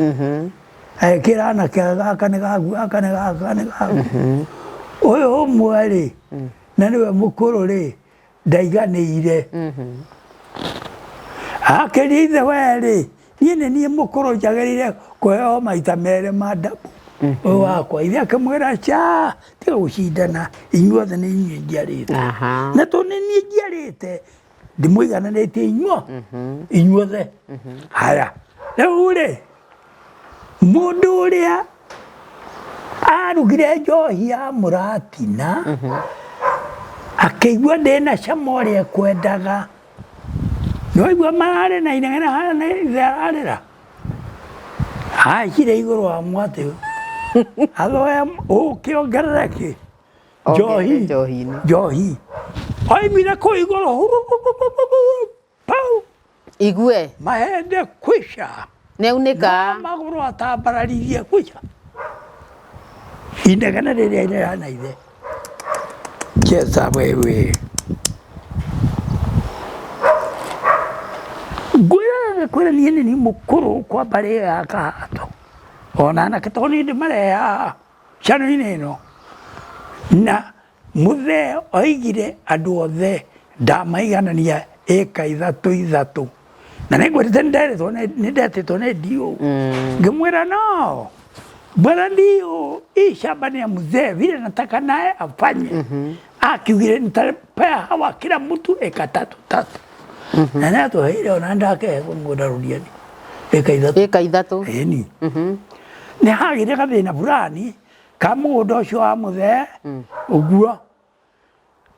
Agĩkĩra anake gaka nĩ gaku, gaka nĩ gaku, gaka nĩ gaku. Ũyũ ũmwe rĩ, na nĩwe mũkũrũ rĩ, ndaiganĩire. Akĩria ithe we rĩ, niĩ nĩ niĩ mũkũrũ njagĩrĩire kũheo maita merĩ ma ndabu ũyũ wakwa. Ithe akĩmwĩra ca, tiga gũcindana, inyuothe nĩ inyuĩ njiarĩte. Na tondũ nĩ niĩ njiarĩte, ndimũigananĩtie inyuo inyuothe. Haya, rĩu rĩ, mũndũ ũrĩa arugire njohi ya mũratina akĩigua ndĩna cama ũrĩa ekwendaga, nĩwaigua mararĩ na inegene harĩa na ithe ararĩra, haicire igũrũ wa mwatĩ athoya ũkĩ ongerere kĩ njohi. Njohi-inĩ. Njohi oimire kũu igũrũ hurururururu, pau. Igue. Mahende kwisha. Nĩaunĩka. No magũrũ atambararirie kwisha inegene rĩrĩa irera na ithe cheza wewe ngwĩra ngwĩra niĩ nĩ niĩ mũkũrũ kwa mbarĩ ĩyo ya Kahato ona anake tondũ niĩ ndĩmarehe haha channel-inĩ ĩno na mũthee oigire andũ othe ndamaiganania ĩka ithatũ ithatũ na nĩngwĩrĩte nĩnderetwo nĩndetĩtwo nĩ DO ngĩmwĩra no bwana DO hii shamba ni ya mzee vile nataka naye afanye akiugire nitapea hawa kila mtu eka tatu tatu na nĩatũheire ona ndakehe mũgũnda Rũriani eka ithatũ. Ĩka ithatũ. Ĩni nĩ hagĩire gathĩna fulani ka mũgũnda ũcio wa mũthee ũguo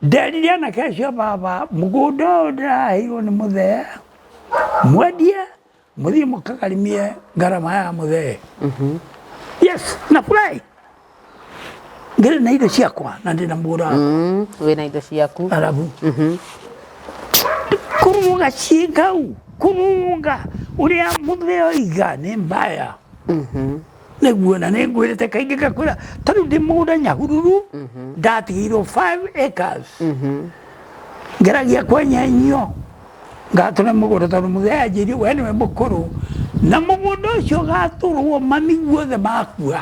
nderire anake acio a baba mũgũnda ũyũ ndĩraheirwo nĩ mũthee mwendie mũthiĩ mũkagarimie ngarama ya mũthee. Yes, na furahi ngĩrĩ na indo ciakwa na ndĩ na mũgũnda wakwa. Wĩna indo ciaku. Arabu kũrũga ciĩkau kũrũga ũrĩa mũthee oiga nĩ mbaya nĩguo na nĩngwĩrĩte kaingĩ ngakwĩra ta rĩu ndĩ mũgũnda Nyahururu ndatigĩirwo 5 acres ngeragia kwenyenyio ngatũra mũgũnda tondũ mũthee anjĩrire we nĩwe mũkũrũ na mũgũnda ũcio ũgatũrwo mami guothe makua.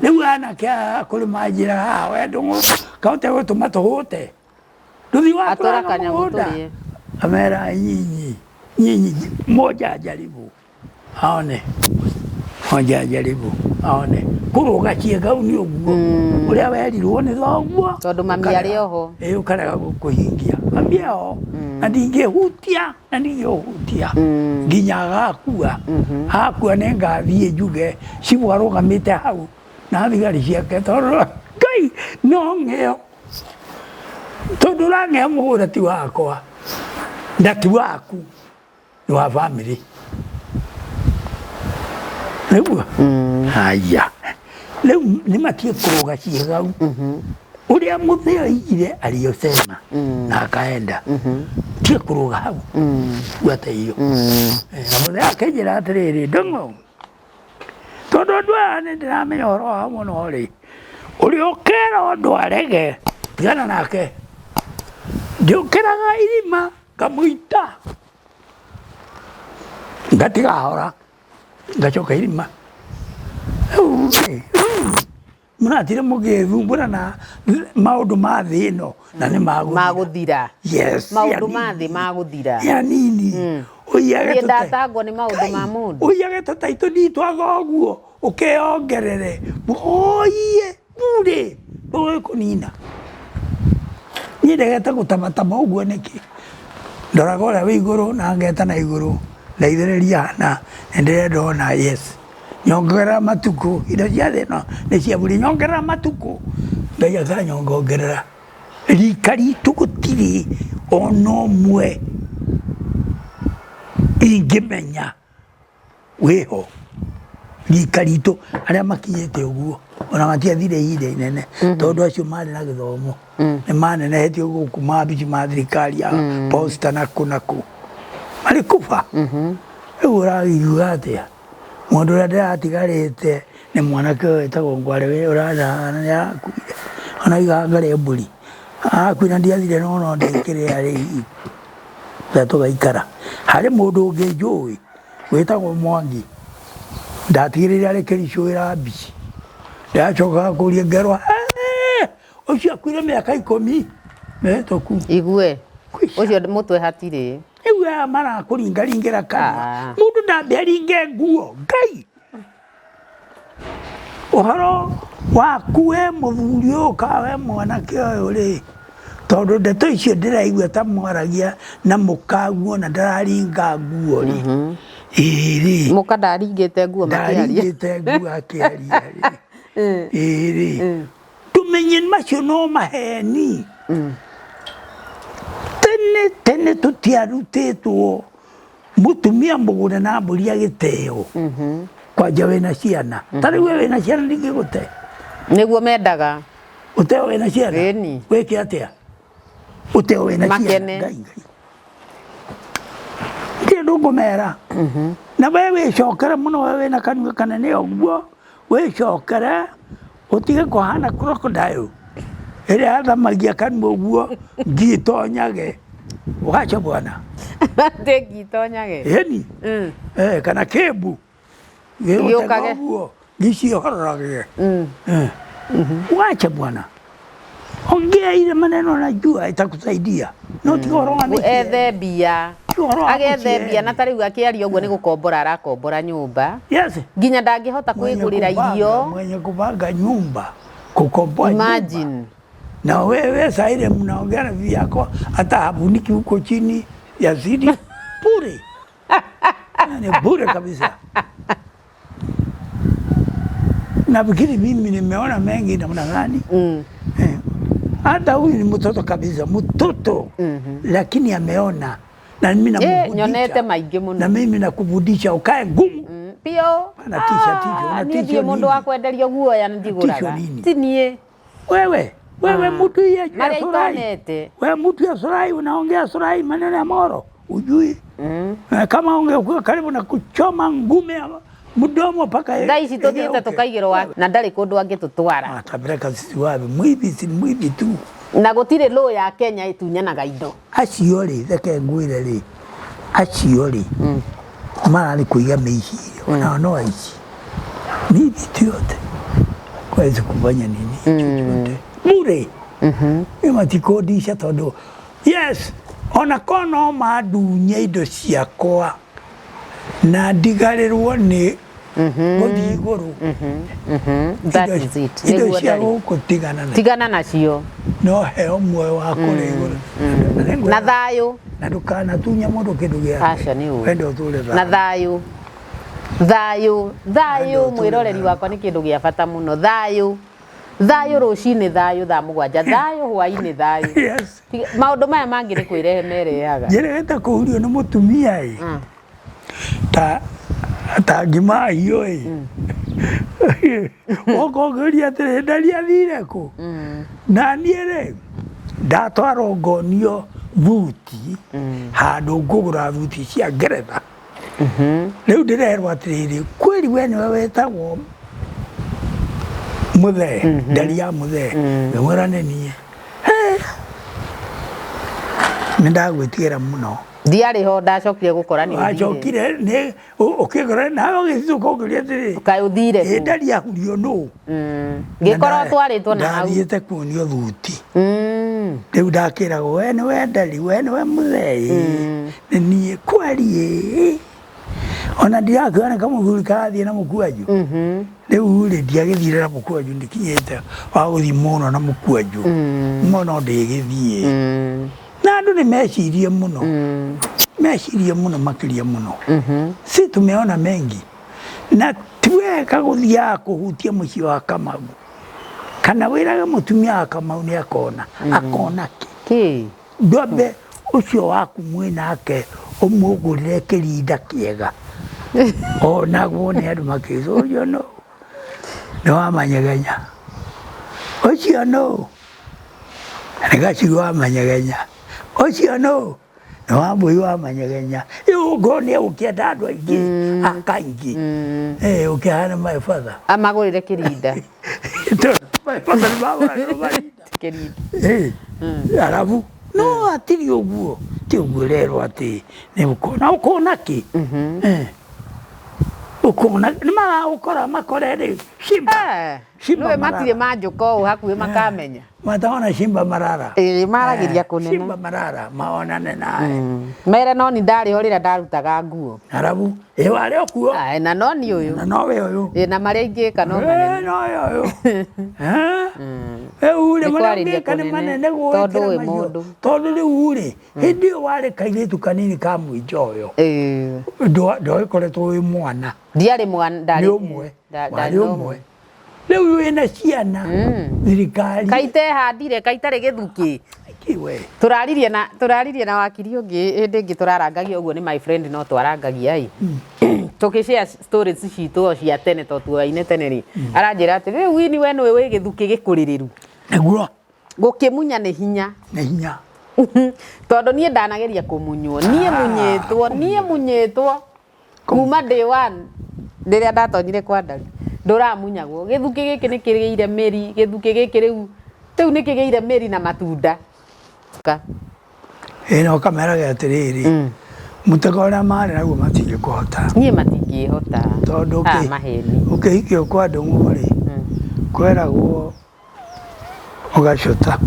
Rĩu anake aya akũrũ manjĩraga haha we ndũng'ũ kahote gũtũma tũhũte ndũthiĩ Atũra watũraga kanyamũ mũgũnda tũrĩe. Amera nyinyi nyinyi moja jaribu aone moja jaribu aone kũrũga ciĩkau nĩ ũguo ũrĩa werirwo nĩ thoguo. Tondũ mami arĩ oho. Ĩ ũkarega kũhingia mami eho na ndingĩhutia na ndingĩhutia nginya agakua akua nĩ ngathiĩ njuge cibũ arũgamĩte hau na thigari ciake tondũ Ngai no ng'eo tondũ ũrang'ea mũgũnda ti wakwa na ti waku nĩ wa bamĩrĩ nĩguo haya rĩu nĩ matie kũrũga ciĩgau ũrĩa mũthee oigire aliyosema na akaenda tie kũrũga hau buata iyo. Na mũthee akĩnjĩra atĩrĩrĩ ndũng'ũ tondũ andũ aya nĩ ndĩramenya ũhoro wao mũno rĩ ũrĩa ũkera ũndũ arege tigana nake ndĩũkĩraga irima ngamũita ngatiga hora ngacoka irima rĩu rĩ mũratire mũgĩthumbũra na maũndũ ma thĩ ĩno na nĩ magũthira. Magũthira. Yes. Maũndũ ma thĩ magũthira. Ya nini ũiyage Niĩ ndatangwo nĩ maũndũ ma mũndũ. Ũiyage tũtaitũ ndii twa thoguo ũkĩongerere oiye burĩ ndũgĩkũnina. Niĩ ndegete gũtabataba ũguo nĩkĩ ndoraga ũrĩa wĩ igũrũ na ngeta na igũrũ ndeithĩrĩria na nĩndĩrenda ona yes nyongerera matukũ indo cia thĩ ĩno nĩ cia burĩ nyongerera matukũ Ngai akanyongongerera rika ritũ gũtirĩ ona ũmwe ingĩmenya wĩho rika ritũ arĩa makinyĩte ũguo ona matiathire ihinda inene tondũ acio marĩ na gĩthomo nĩ manenehetio gũkũ mabici ma thirikari ya posta na kũ na kũ marĩ kuba. Rĩu ũrakiuga atĩa mũndũ ũrĩa ndĩratigarĩte nĩ mwanake ũyũ wĩtagwo Ngware ũrarahana nĩ arakuire ona aigaga ngarĩe mbũri arakuire na ndiathire no no ndĩkĩrĩa rĩ na tũgaikara harĩ mũndũ ũngĩ njũĩ. Wĩtagwo Mwangi. Ndatigĩrĩire arĩ Kericho wĩra mbici. Ndacokaga kũria ngerwo, "Eh, ũcio akuire mĩaka 10 mĩhĩtũku." Igue. Ũcio mũtwe hatirĩ. Rĩu aya marakũringaringĩra kanua. Ah. Mũndũ ndambe aringe nguo. Ngai! Ũhoro waku we mũthuri ũyũ ka we mwanake ũyũ rĩ, tondũ ndeto icio ndĩraigua ta mwaragia na mũkaguo na ndararinga nguo rĩ. Ĩĩ rĩ. Mũka ndaringĩte nguo makĩaria. Ndaringĩte nguo akĩaria rĩ. Ĩĩ rĩ. Tũmenye macio no maheni. Tene tene tũtiarutĩtwo mutumia mũgũre na mbũri agĩteo kwanja wĩna ciana. Ta rĩu we wĩna ciana ndingĩgũte. Nĩguo mendaga. Ũteo wĩna ciana? Ĩni. Wĩke atĩa? Ũteo wĩna ciana? Makene. Ngai Ngai. Ndirĩ ũndũ ngũmera. Na we wĩcokere mũno we wĩna kanua kanene ũguo, wĩcokere ũtige kũhana crocodile ĩrĩa yathamagia kanua ũguo ngi itonyage. Wacha bwana. Atĩ ngi itonyage. Ĩni. Eh, kana kĩmbu. Gĩgũtega Gĩũkage. ũguo ngi ciĩhororage. Eh. Wacha bwana. Ongea ile maneno najua itakusaidia. No tiga ũhoro wa mĩciĩ. Ethe mbia. Tiga ũhoro wa Agethe mũciĩ. mbia na ta rĩu akĩaria ũguo nĩ gũkombora arakombora nyũmba. Yes. Nginya ndangĩhota Mwenye kwĩgũrĩra kupanga, irio. mwenye kupanga nyumba, kukomboa nyumba. Imagine. Na wewe saa ile mnaongea na bibi yako hata hafuniki huko chini ya zidi bure. Ni bure kabisa. Nafikiri mimi nimeona mengi namna gani. Eh. Hata huyu ni mtoto kabisa, mtoto. Lakini ameona na mimi Eh, namfundisha. nyonete maingĩ mũno. Na mimi nakufundisha ukae ngumu. Pio. Pana tisha, tisho, Ah, una niĩ tisho ndirĩ mũndũ nini? wa kwenderio guoya ndigũraga. Tisho nini? Ti niĩ. Wewe, wewe mtu ya Marĩa Surai. itonete. Wewe mtu ya Surai unaongea Surai maneno ya moro. Ujui. Eh, kama ungekuwa karibu na kuchoma ngume ya mdomo mpaka Thaa ici tũthiĩte igeuke. tũkaigĩrwo wa na ndarĩ kũndũ angĩtũtwara. Atapeleka sisi wapi? Mwivi si mwivi tu. Na gũtirĩ law ya Kenya ĩtunyanaga indo. Acio rĩ, reke ngwĩre rĩ, acio rĩ mararĩ kũiga mĩici onao no aici. Ni vitu yote kwaweza kufanya nini chochote bure. Nĩ matikodisha tondũ yes ona ko no mandunye indo ciakwa na ndigarĩrwo nĩ gũthiĩ igũrũ. That Indo- is it. Indo Nĩguo cia ndarĩ. gũkũ tigana na Tigana nacio. no heo muoyo wa kũrĩa igũrũ. Na nĩngwĩra- Na thayũ. na ndũkanatunya mũndũ kĩndũ gĩake. Aca nĩ ũru. Wende ũtũre Na thayũ. thayũ. Thayũ, thayũ Wende ũtũre mwĩroreri thayũ. wakwa nĩ kĩndũ gĩa bata mũno. Thayũ. Thayũ rũcinĩ thayũ thaa 7, thayũ hwainĩ thayũ. Yes. Maũndũ maya mangĩ nĩ kwĩrehe merehaga. Njĩrĩgĩte kũhurio nĩ mũtumia ĩ. Ta ta ngima hiyo ĩ. Woka ũngĩũria atĩrĩ ndari athire kũ? Na niĩ rĩ ndatwarwo ngonio thuti handũ ngũgũra thuti cia Ngeretha. Rĩu ndĩrerwo atĩrĩrĩ kweri we nĩwe wetagwo mũthee ndari ya mũthee ngĩmwĩra nĩ niĩ. He! Nĩ ndagwĩtigĩra mũno. Ndiarĩ ho ndacokire gũkora nĩ ũthire. Wacokire nĩ ũkĩngora nawe ũgĩcituka ũkĩũria atĩrĩ Kaĩ ũthire ĩ kũ? ndari ahurio nũ? Ngĩkorwo twarĩtwo na hau. Ndathiĩte kuonio thuti. Rĩu ndakĩragwo we nĩwe ndari we nĩwe mũthee nĩ niĩ kweri ĩ. Ona ndirakĩona kamũthuri karathiĩ na mũkwanjũ. Rĩu rĩ ndiagĩthire na mũkwanjũ ndikinyĩte wa gũthiĩ mũno na mũkwanjũ. Mũno ndĩgĩthiĩ. Na andũ nĩ mecirie mũno. Mecirie mũno makĩria mũno. Si tumeona mengi. Na ti wega gũthiaga kũhutia mũciĩ wa Kamau. Kana wĩrage mũtumia wa Kamau nĩ akona. Akona kĩ? Kĩ? Ndwambe ũcio waku mwĩnake ũmũgũrĩre kĩrinda kĩega. Onagwo nĩ andũ makĩũria ũcio nũ? Nĩ wa manyegenya. Ũcio nũ? Nĩ gacigo wa manyegenya. Ũcio nũ? Nĩ wa mbũi wa manyegenya. Rĩu ũngorwo nĩ egũkĩenda andũ aingĩ akaingĩ. Eh, ũkĩhana my father. Amagũrĩre kĩrinda. My father nĩ magũragĩrwo marinda. Kĩrinda. Eh, arabu no atiri ũguo ti ũguo rerwo atĩ nĩ ũkona ũkona kĩ? Eh. Ũkona nĩ maragũkora makore rĩu Shimba. Shimba Nĩwe Marara. matirĩ manjũka ũũ hakuhĩ makamenya. Mataona Shimba Marara. Ĩĩ maragĩria kũnene. Shimba Marara maonane nawe. Mere noni ndarĩ ho rĩrĩa ndarutaga nguo. Arabu ĩ warĩ o kuo. Ae, na noni ũyũ. Na nowe ũyũ. Ĩ na marĩa ingĩka no manene. Ĩ nowe ũyũ. Rĩu rĩ Nĩ marĩa kwarĩria ũngĩka nĩ kũnene, manene tondũ gũgĩkĩra wĩ macio. mũndũ. Tondũ rĩu rĩ hĩndĩ ĩyo warĩ kairĩtu kanini ka mũinjo ũyũ. Ndwagĩkoretwo wĩ mwana. Ndiarĩ mwana ndarĩ. Nĩ ũmwe. Warĩ ũmwe. Rĩu wĩna ciana thirikari. Kaitehandire kaitarĩ gĩthukĩ. Kiwe. Tũraririe na wakiri ũngĩ hĩndĩ ĩngĩ tũrarangagia ũguo nĩ my friend no twarangagia ĩ. Tũkĩ share stories citũ o cia tene to tuoyaine tene rĩ. Aranjĩra atĩ rĩu wini we nĩwe wĩ gĩthukĩ gĩkũrĩrĩru. Nĩguo. Gũkĩmunya nĩ hinya. Nĩ hinya. Tondũ niĩ ndanageria kũmunywo. Niĩ munyĩtwo, niĩ munyĩtwo. Kuma day one rĩrĩa ndatonyire kwa Ndari ndũramunyagwo. Gĩthukĩ gĩkĩ nĩ kĩgĩire mĩri, gĩthukĩ gĩkĩ rĩu rĩu nĩ kĩgĩire mĩri na matunda. Ĩ na ũkameraga atĩrĩrĩ, mũtego ũrĩa marĩ naguo matingĩkũhota. Niĩ matingĩhota. Tondũ maheni. Ũkĩhikio kwa Ndung'u rĩ, kweragwo ũgacũta.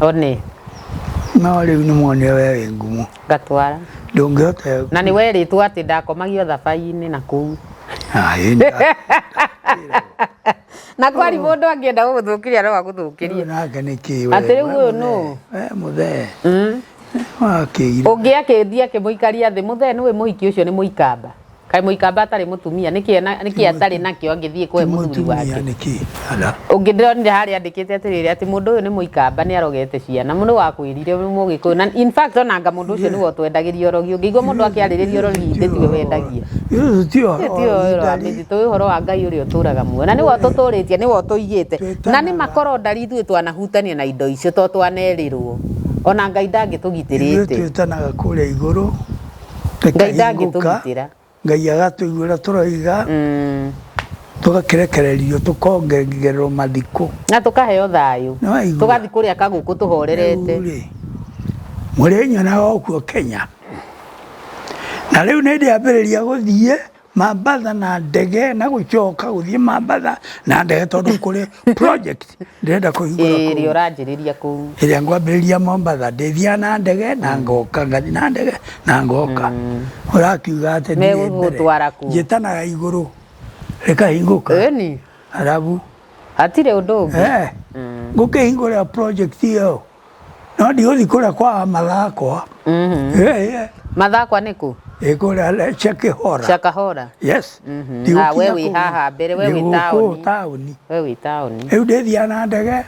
One. No rĩu nĩ monire we wĩ ngumo. Ngatwara. Ndũngĩhota. Na nĩ werĩtwo atĩ ndakomagio thabai-inĩ na kũu. Na kwari mũndũ angĩenda gũgũthũkĩria no agũthũkĩrie. Nake nĩ kĩ we? Atĩ rĩu ũyũ nũ? We mũthee. Wakĩire. Ũngĩ akĩthiĩ akĩmũikaria thĩ, mũthee nĩwe mũhiki ũcio nĩ mũikamba. Kaĩ mũikamba atarĩ mũtumia, nĩkĩ atarĩ nakĩo angĩthiĩ kũhe mũthuri wake? Nĩkĩ? Ũngĩ ndĩronire harĩa andĩkĩte atĩrĩrĩ atĩ mũndũ ũyũ nĩ mũikamba nĩ arogete ciana. Mũndũ wakwĩrire nĩ mũgĩkũyũ. Na in fact onanga mũndũ ũcio nĩwe ũtwendagĩria ũrogi. Ũngĩigua mũndũ akĩarĩrĩria ũrogi ithe tiwe wendagia. Ti ũhoro wa mĩtitũ, wĩ ũhoro wa Ngai ũrĩa ũtũraga muoyo. Na nĩwe ũtũtũrĩtie, nĩwe ũtũigĩte. Na nĩ makorwo ndari ithuĩ twanahutania na indo icio to twanerĩrwo. Ona Ngai ndangĩtũgitĩrĩte. Ithuĩ twĩtanaga kũrĩa igũrũ. Ngai ndangĩtũgitĩra. Ngai agatũiguĩra tũroiga. Tũgakĩrekererio tũkongererwo mathikũ. Na tũkaheo thayũ. Tũgathiĩ kũrĩa kagũkũ tũhorerete. Mũrĩnyonaga o kuo Kenya. Na rĩu nĩ ndĩambĩrĩria gũthiĩ Mambatha na ndege na gũcoka gũthiĩ Mambatha na ndege tondũ kũrĩ project ndĩrenda kũhingũra kũu. Ĩrĩa ũranjĩrĩria kũu. Ĩrĩa ngwambĩrĩria Mombatha ndĩthiaga na ndege na ngoka ngathiĩ na ndege na ngoka. Ũrakiuga atĩ Megũgũtwara kũ? Njĩtanaga igũrũ rĩkahingũka. Ĩni. Arabu. Hatirĩ ũndũ ũngĩ. Ngũkĩhingũra project ĩyo. No ndigũthiĩ kũrĩa kwa Mathakwa. Mathakwa nĩ kũ? Ĩ kũrĩa Shakahora. Shakahora. Yes. We wĩ haha mbere, we wĩ taũni. Taũni. We wĩ taũni. Rĩu ndĩthiaga na ndege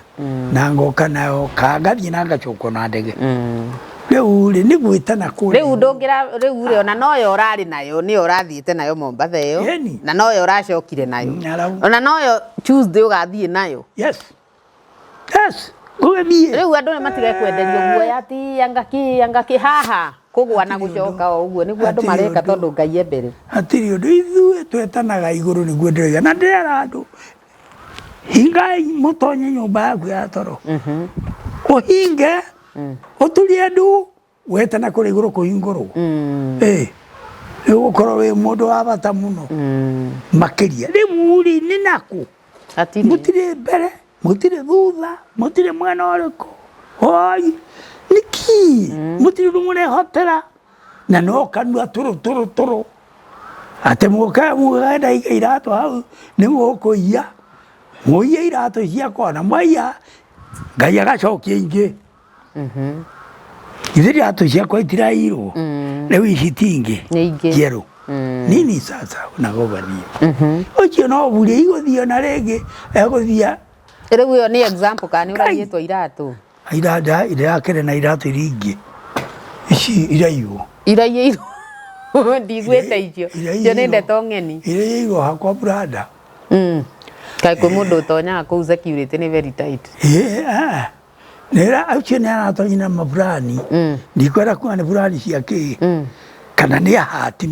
na ngoka nayo ka ngathiĩ na ngacoka na ndege. Rĩu rĩ nĩ gwĩtana kũrĩa. Rĩu ndũngĩra rĩu rĩ ona noyo ũrarĩ nayo nĩyo ũrathiĩte nayo Mombatha ĩyo. Na noyo ũracokire nayo. Ona noyo Tuesday ũgathiĩ nayo. Yes. Yes. Gũgĩthiĩ. Rĩu andũ nĩ matige kwenderio guoya ati anga kĩ anga kĩ haha kũgwa na gũcoka o ũguo nĩguo andũ mareka tondũ Ngai e mbere. Hatirĩ ũndũ ithuĩ twetanaga igũrũ nĩguo ndĩroiga na ndĩrera andũ hingai mũtonye nyũmba yaku ya toro. Ũhinge ũturie ndu wetana kũrĩa igũrũ kũhingũrwo. Ĩ nĩ ũgũkorwo wĩ mũndũ wa bata mũno makĩria. Rĩu rĩ nĩ nakũ? Mũtirĩ mbere mũtirĩ thutha mũtirĩ mwena ũrĩkũ. Oi nĩkĩ mũtirĩ ũndũ mũrehotera na no kanua tũrũ tũrũ tũrũ atĩ mũke mũgenda iga iratũ hau nĩ mũkũiya mũiye iratũ ciakwa na mwaiya Ngai agacokia ingĩ. Ithe iratũ ciakwa itiraiyirwo rĩu ici ti ingĩ njerũ nini sasa unagobania ũcio no bure igũthiĩ na rĩngĩ egũthiĩ. Rĩu ĩyo nĩ example kana nĩ ũraiyĩtwo iratũ? Irakĩrĩ na iratũ iria ingĩ ici iraiywo. Iraiyirwo ndiguĩte icio. Icio nĩ ndeto ng'eni. Iraiyirwo hakwa brada. Kaĩ kwĩ mũndũ ũtonyaga kũu security nĩ very tight. Nĩra ũcio nĩ aratonyire na maburani. Ndikwenda kuga nĩ burani cia kĩ. Kana nĩ ahati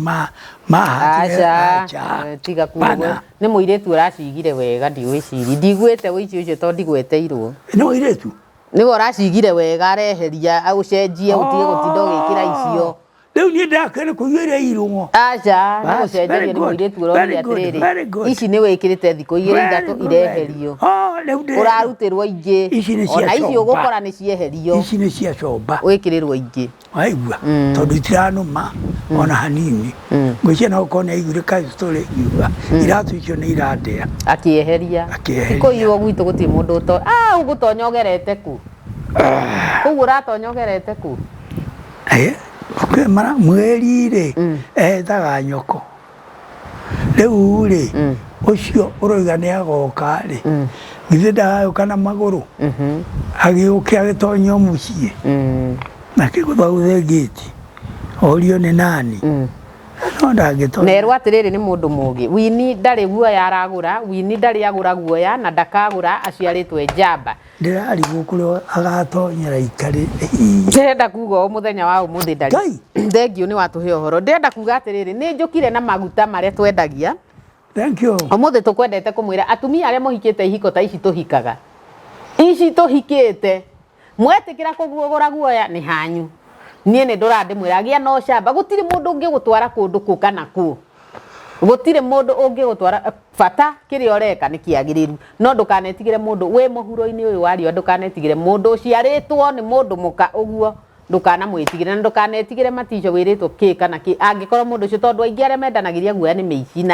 mahatire. Aca. Tiga kuga. Nĩ mũirĩtu ũracigire wega ndigwĩciria. Ndiguĩte ũici ũcio tondũ ndigweteirwo. Nĩ mũirĩtu? Nĩwe ũracigire wega areheria ũcenjie ũtige gũtinda ũgĩkĩra icio. Rĩu niĩ ndakĩrĩ kũigua iria irũng'o. Aca, nĩ Bas, gũcenjerio very nĩ good, mũirĩtu ũrorire very good, atĩrĩrĩ, very good. ici nĩ wĩkĩrĩte thikũ igĩrĩ Very ithatũ good. ireherio. Oh, rĩu ndĩrenda. Ũrarutĩrwo ingĩ. Ici nĩ cia Ona ici comba. ũgũkora nĩ cieherio. Ici nĩ cia comba. Wĩkĩrĩrwo ingĩ. Waigua? Tondũ itiranũma ona hanini. Ngwĩciria no ũkorwo nĩ aiguire ka story ngiuga iratũ icio nĩ irandĩa. Akĩeheria. Akĩeheria. Ti kũiywo gwitũ gũtirĩ mũndũ ũto. Ah, ũgũtonya ũgerete kũ? Koguo ũratonya ũgerete kũ? Eh, kwĩ mara mweri rĩ ethaga nyoko. Rĩu rĩ ũcio ũroiga nĩ agoka rĩ githĩ ndagagĩũka na magũrũ agĩũke agĩtonyio mũciĩ na kĩgũthagũthe ngĩti orio nĩ nani no ndangĩtonya. Nerwo atĩrĩrĩ nĩ mũndũ mũgĩ. Wini ndarĩ guoya aragũra, Wini ndarĩ agũra guoya na ndakagũra aciarĩtwo e njamba. Ndĩrarigwo kũrĩa agatonyera ikarĩ. Ndĩrenda kuga ũũ mũthenya wa ũmũthĩ ndarĩ. Ngai. Thengiũ nĩ watũhe ũhoro. Ndĩrenda kuga atĩrĩrĩ, nĩ njũkire na maguta marĩa twendagia. Thank you. Ũmũthĩ tũkwendete kũmwĩra atumia arĩa mũhikĩte ihiko ta ici tũhikaga. Ici tũhikĩte. Mwetĩkĩra kũgũra guoya nĩ hanyu. Niĩ nĩ ndũra ndĩmwĩra gĩa na ũcamba. Gũtirĩ mũndũ ũngĩgũtwara kũndũ kũ kana kũ. Gũtirĩ mũndũ ũngĩgũtwara bata kĩrĩa ũreka nĩ kĩagĩrĩru. No ndũkanetigĩre mũndũ wĩ mũhuro-inĩ ũyũ wa riũa, ndũkanetigĩre mũndũ ũciarĩtwo nĩ mũndũ mũka ũguo, ndũkanamwĩtigĩre na ndũkanetigĩre matico wĩrĩtwo kĩ kana kĩ angĩkorwo mũndũ ũcio, tondũ aingĩ arĩa mendanagĩria guoya nĩ mĩici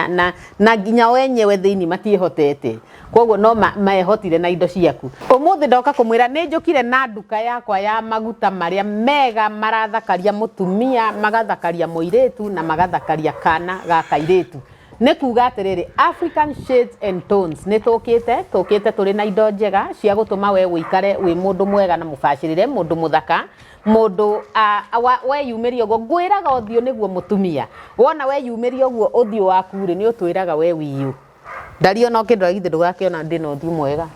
na nginya o enyewe thĩinĩ matiĩhotete. Koguo no mehotire na indo ciaku. Ũmũthĩ ndoka kũmwĩra nĩ njũkire na nduka yakwa ya maguta marĩa mega marathakaria mũtumia, magathakaria mũirĩtu na magathakaria kana ga kairĩtu. Nĩ kuga atĩrĩrĩ, African Shades and Tones nĩ tũkĩte, tũkĩte tũrĩ na indo njega cia gũtũma we ũikare wĩ mũndũ mwega na mũbacĩrĩre, mũndũ mũthaka, mũndũ weyumĩria ũguo. Ngwĩraga ũthiũ nĩguo mũtumia. Wona weyumĩria ũguo ũthiũ waku rĩ, nĩ ũtwĩraga we wiyũ. Ndario no kĩndũ githĩ ndũgakĩona ndĩna ũthiũ mwega.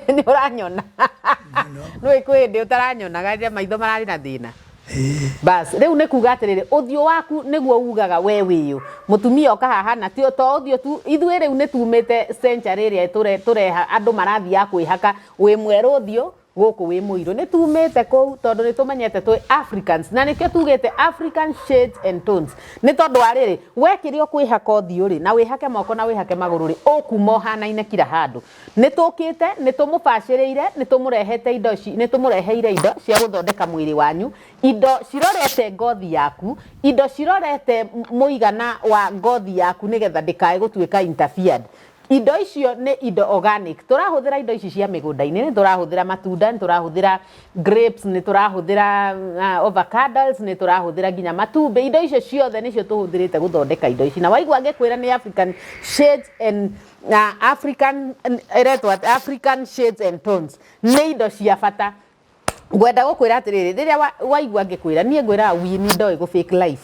Nĩ ũranyona. Nĩũĩ kwĩ hĩndĩ ũtaranyonaga rĩrĩa maitho mararĩ na thĩna. Bas, rĩu nĩ kuga atĩrĩrĩ, ũthiũ waku nĩguo ugaga we wĩyũ. Mũtumia oka haha na ti to ũthiũ tu, ithuĩ rĩu nĩ tumĩte century ĩrĩa tũreha andũ marathiaga kwĩhaka wĩ mwerũ ũthiũ, gũkũ wĩ mũirũ. Nĩ tumĩte kũu tondũ nĩ tũmenyete twĩ Africans na nĩkĩo tugĩte African Shades and Tones. Nĩ tondũ wa rĩrĩ, we kĩrĩa ũkwĩhaka ũthiũ rĩ, na wĩhake moko na wĩhake magũrũ rĩ, ũkuma ũhanaine kila handũ. Nĩ tũkĩte, nĩ tũmũbacĩrĩire, nĩ tũmũrehete indo ici, nĩ tũmũreheire indo cia gũthondeka mwĩrĩ wanyu, indo cirorete ngothi yaku, indo cirorete mũigana wa ngothi yaku nĩgetha ndĩkae gũtuĩka interfered. Indo icio nĩ indo organic. Tũrahũthĩra indo ici cia mĩgũnda-inĩ, nĩ tũrahũthĩra matunda, nĩ tũrahũthĩra grapes, nĩ tũrahũthĩra avocados, nĩ tũrahũthĩra nginya matumbĩ. Indo icio ciothe nĩcio tũhũthĩrĩte gũthondeka indo ici. Na waigua ngĩkwĩra nĩ African Shades and African, ĩretwo atĩa? African Shades and Tones. Nĩ indo cia bata. Ngwenda gũkwĩra atĩrĩrĩ, rĩrĩa waigua ngĩkwĩra, niĩ ngwĩraga Winnie ndoĩ gũ fake life.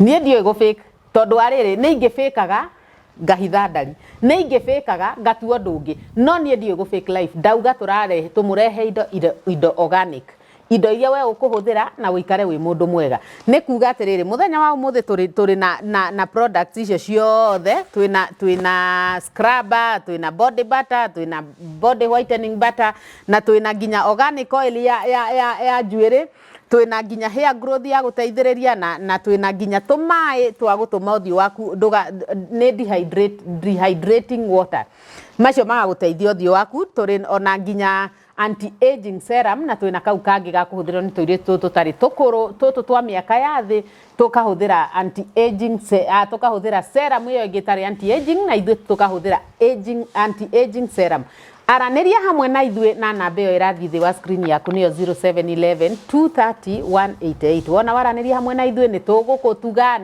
Niĩ ndiũĩ gũ fake, tondũ wa rĩrĩ, nĩ ingĩbĩkaga ngahitha ndari, nĩ ingĩbĩkaga ngatua ũndũ ũngĩ, no niĩ ndiũĩ gũ fake life. Ndauga tũrarehe, tũmũrehe indo, indo, indo organic. Indo iria we ũkũhũthĩra na ũikare wĩ mũndũ mwega. Nĩ kuga atĩrĩrĩ, mũthenya wa ũmũthĩ tũrĩ na products icio ciothe, twĩna scrubber, twĩna body butter, twĩna body whitening butter, na twĩna nginya organic oil ya njuĩrĩ, twĩna nginya hair growth ya gũteithĩrĩria, na twĩna nginya tũmaĩ twa gũtũma ũthiũ waku ndũga, nĩ dehydrating water. Macio magagũteithia ũthiũ waku. Tũrĩ ona nginya anti-aging serum, na twĩna kau kangĩ ga kũhũthĩrwo nĩ tũirĩtu tũtũ tũtarĩ tũkũrũ, tũtũ twa mĩaka ya thĩ, tũkahũthĩra anti-aging tũkahũthĩra serum ĩyo ĩngĩ ĩtarĩ anti-aging, na ithuĩ tũkahũthĩra anti-aging serum. Aranĩria hamwe na ithuĩ na namba ĩyo ĩrathiĩ thĩ wa screen yaku, nĩyo 0711 230 188. Wona waranĩria hamwe na ithuĩ, nĩ tũgũgũtuga,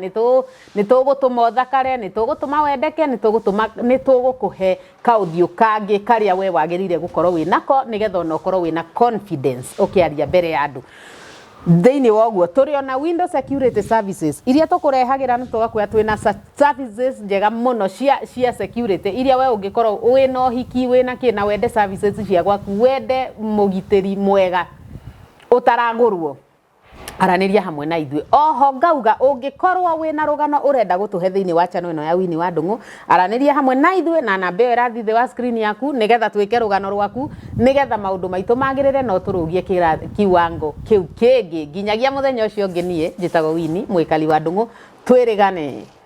nĩ tũgũtũma ũthakare, nĩ tũgũtũma wendeke, nĩ tũgũkũhe kaũthiũ kangĩ karĩa we wagĩrĩire gũkorwo wĩ nako, nĩgetha ona ũkorwo wĩna confidence ũkĩaria mbere ya andũ. Thĩinĩ wa ũguo tũrĩ ona window security services iria tũkũrehagĩra, na tũgakwĩra twĩna services njega mũno cia security iria we ũngĩkorwo wĩna ũhiki, wĩna kĩ, na wende services cia gwaku, wende mũgitĩri mwega ũtaragũrwo. Aranĩria hamwe na ithuĩ. Oho ngauga ũngĩkorwo wĩna rũgano ũrenda gũtũhe thĩinĩ wa channel ĩno ya Winnie wa Ndung'u, aranĩria hamwe na ithuĩ na namba ĩyo ĩrathiĩ thĩ wa screen yaku nĩgetha twĩke rũgano rwaku nĩgetha maũndũ maitũ magĩrĩre na ũtũrũgie kiwango kĩu kĩngĩ. Nginyagia mũthenya ũcio ũngĩ niĩ njĩtagwo Winnie Mwĩkali wa Ndung'u, twĩrĩgane.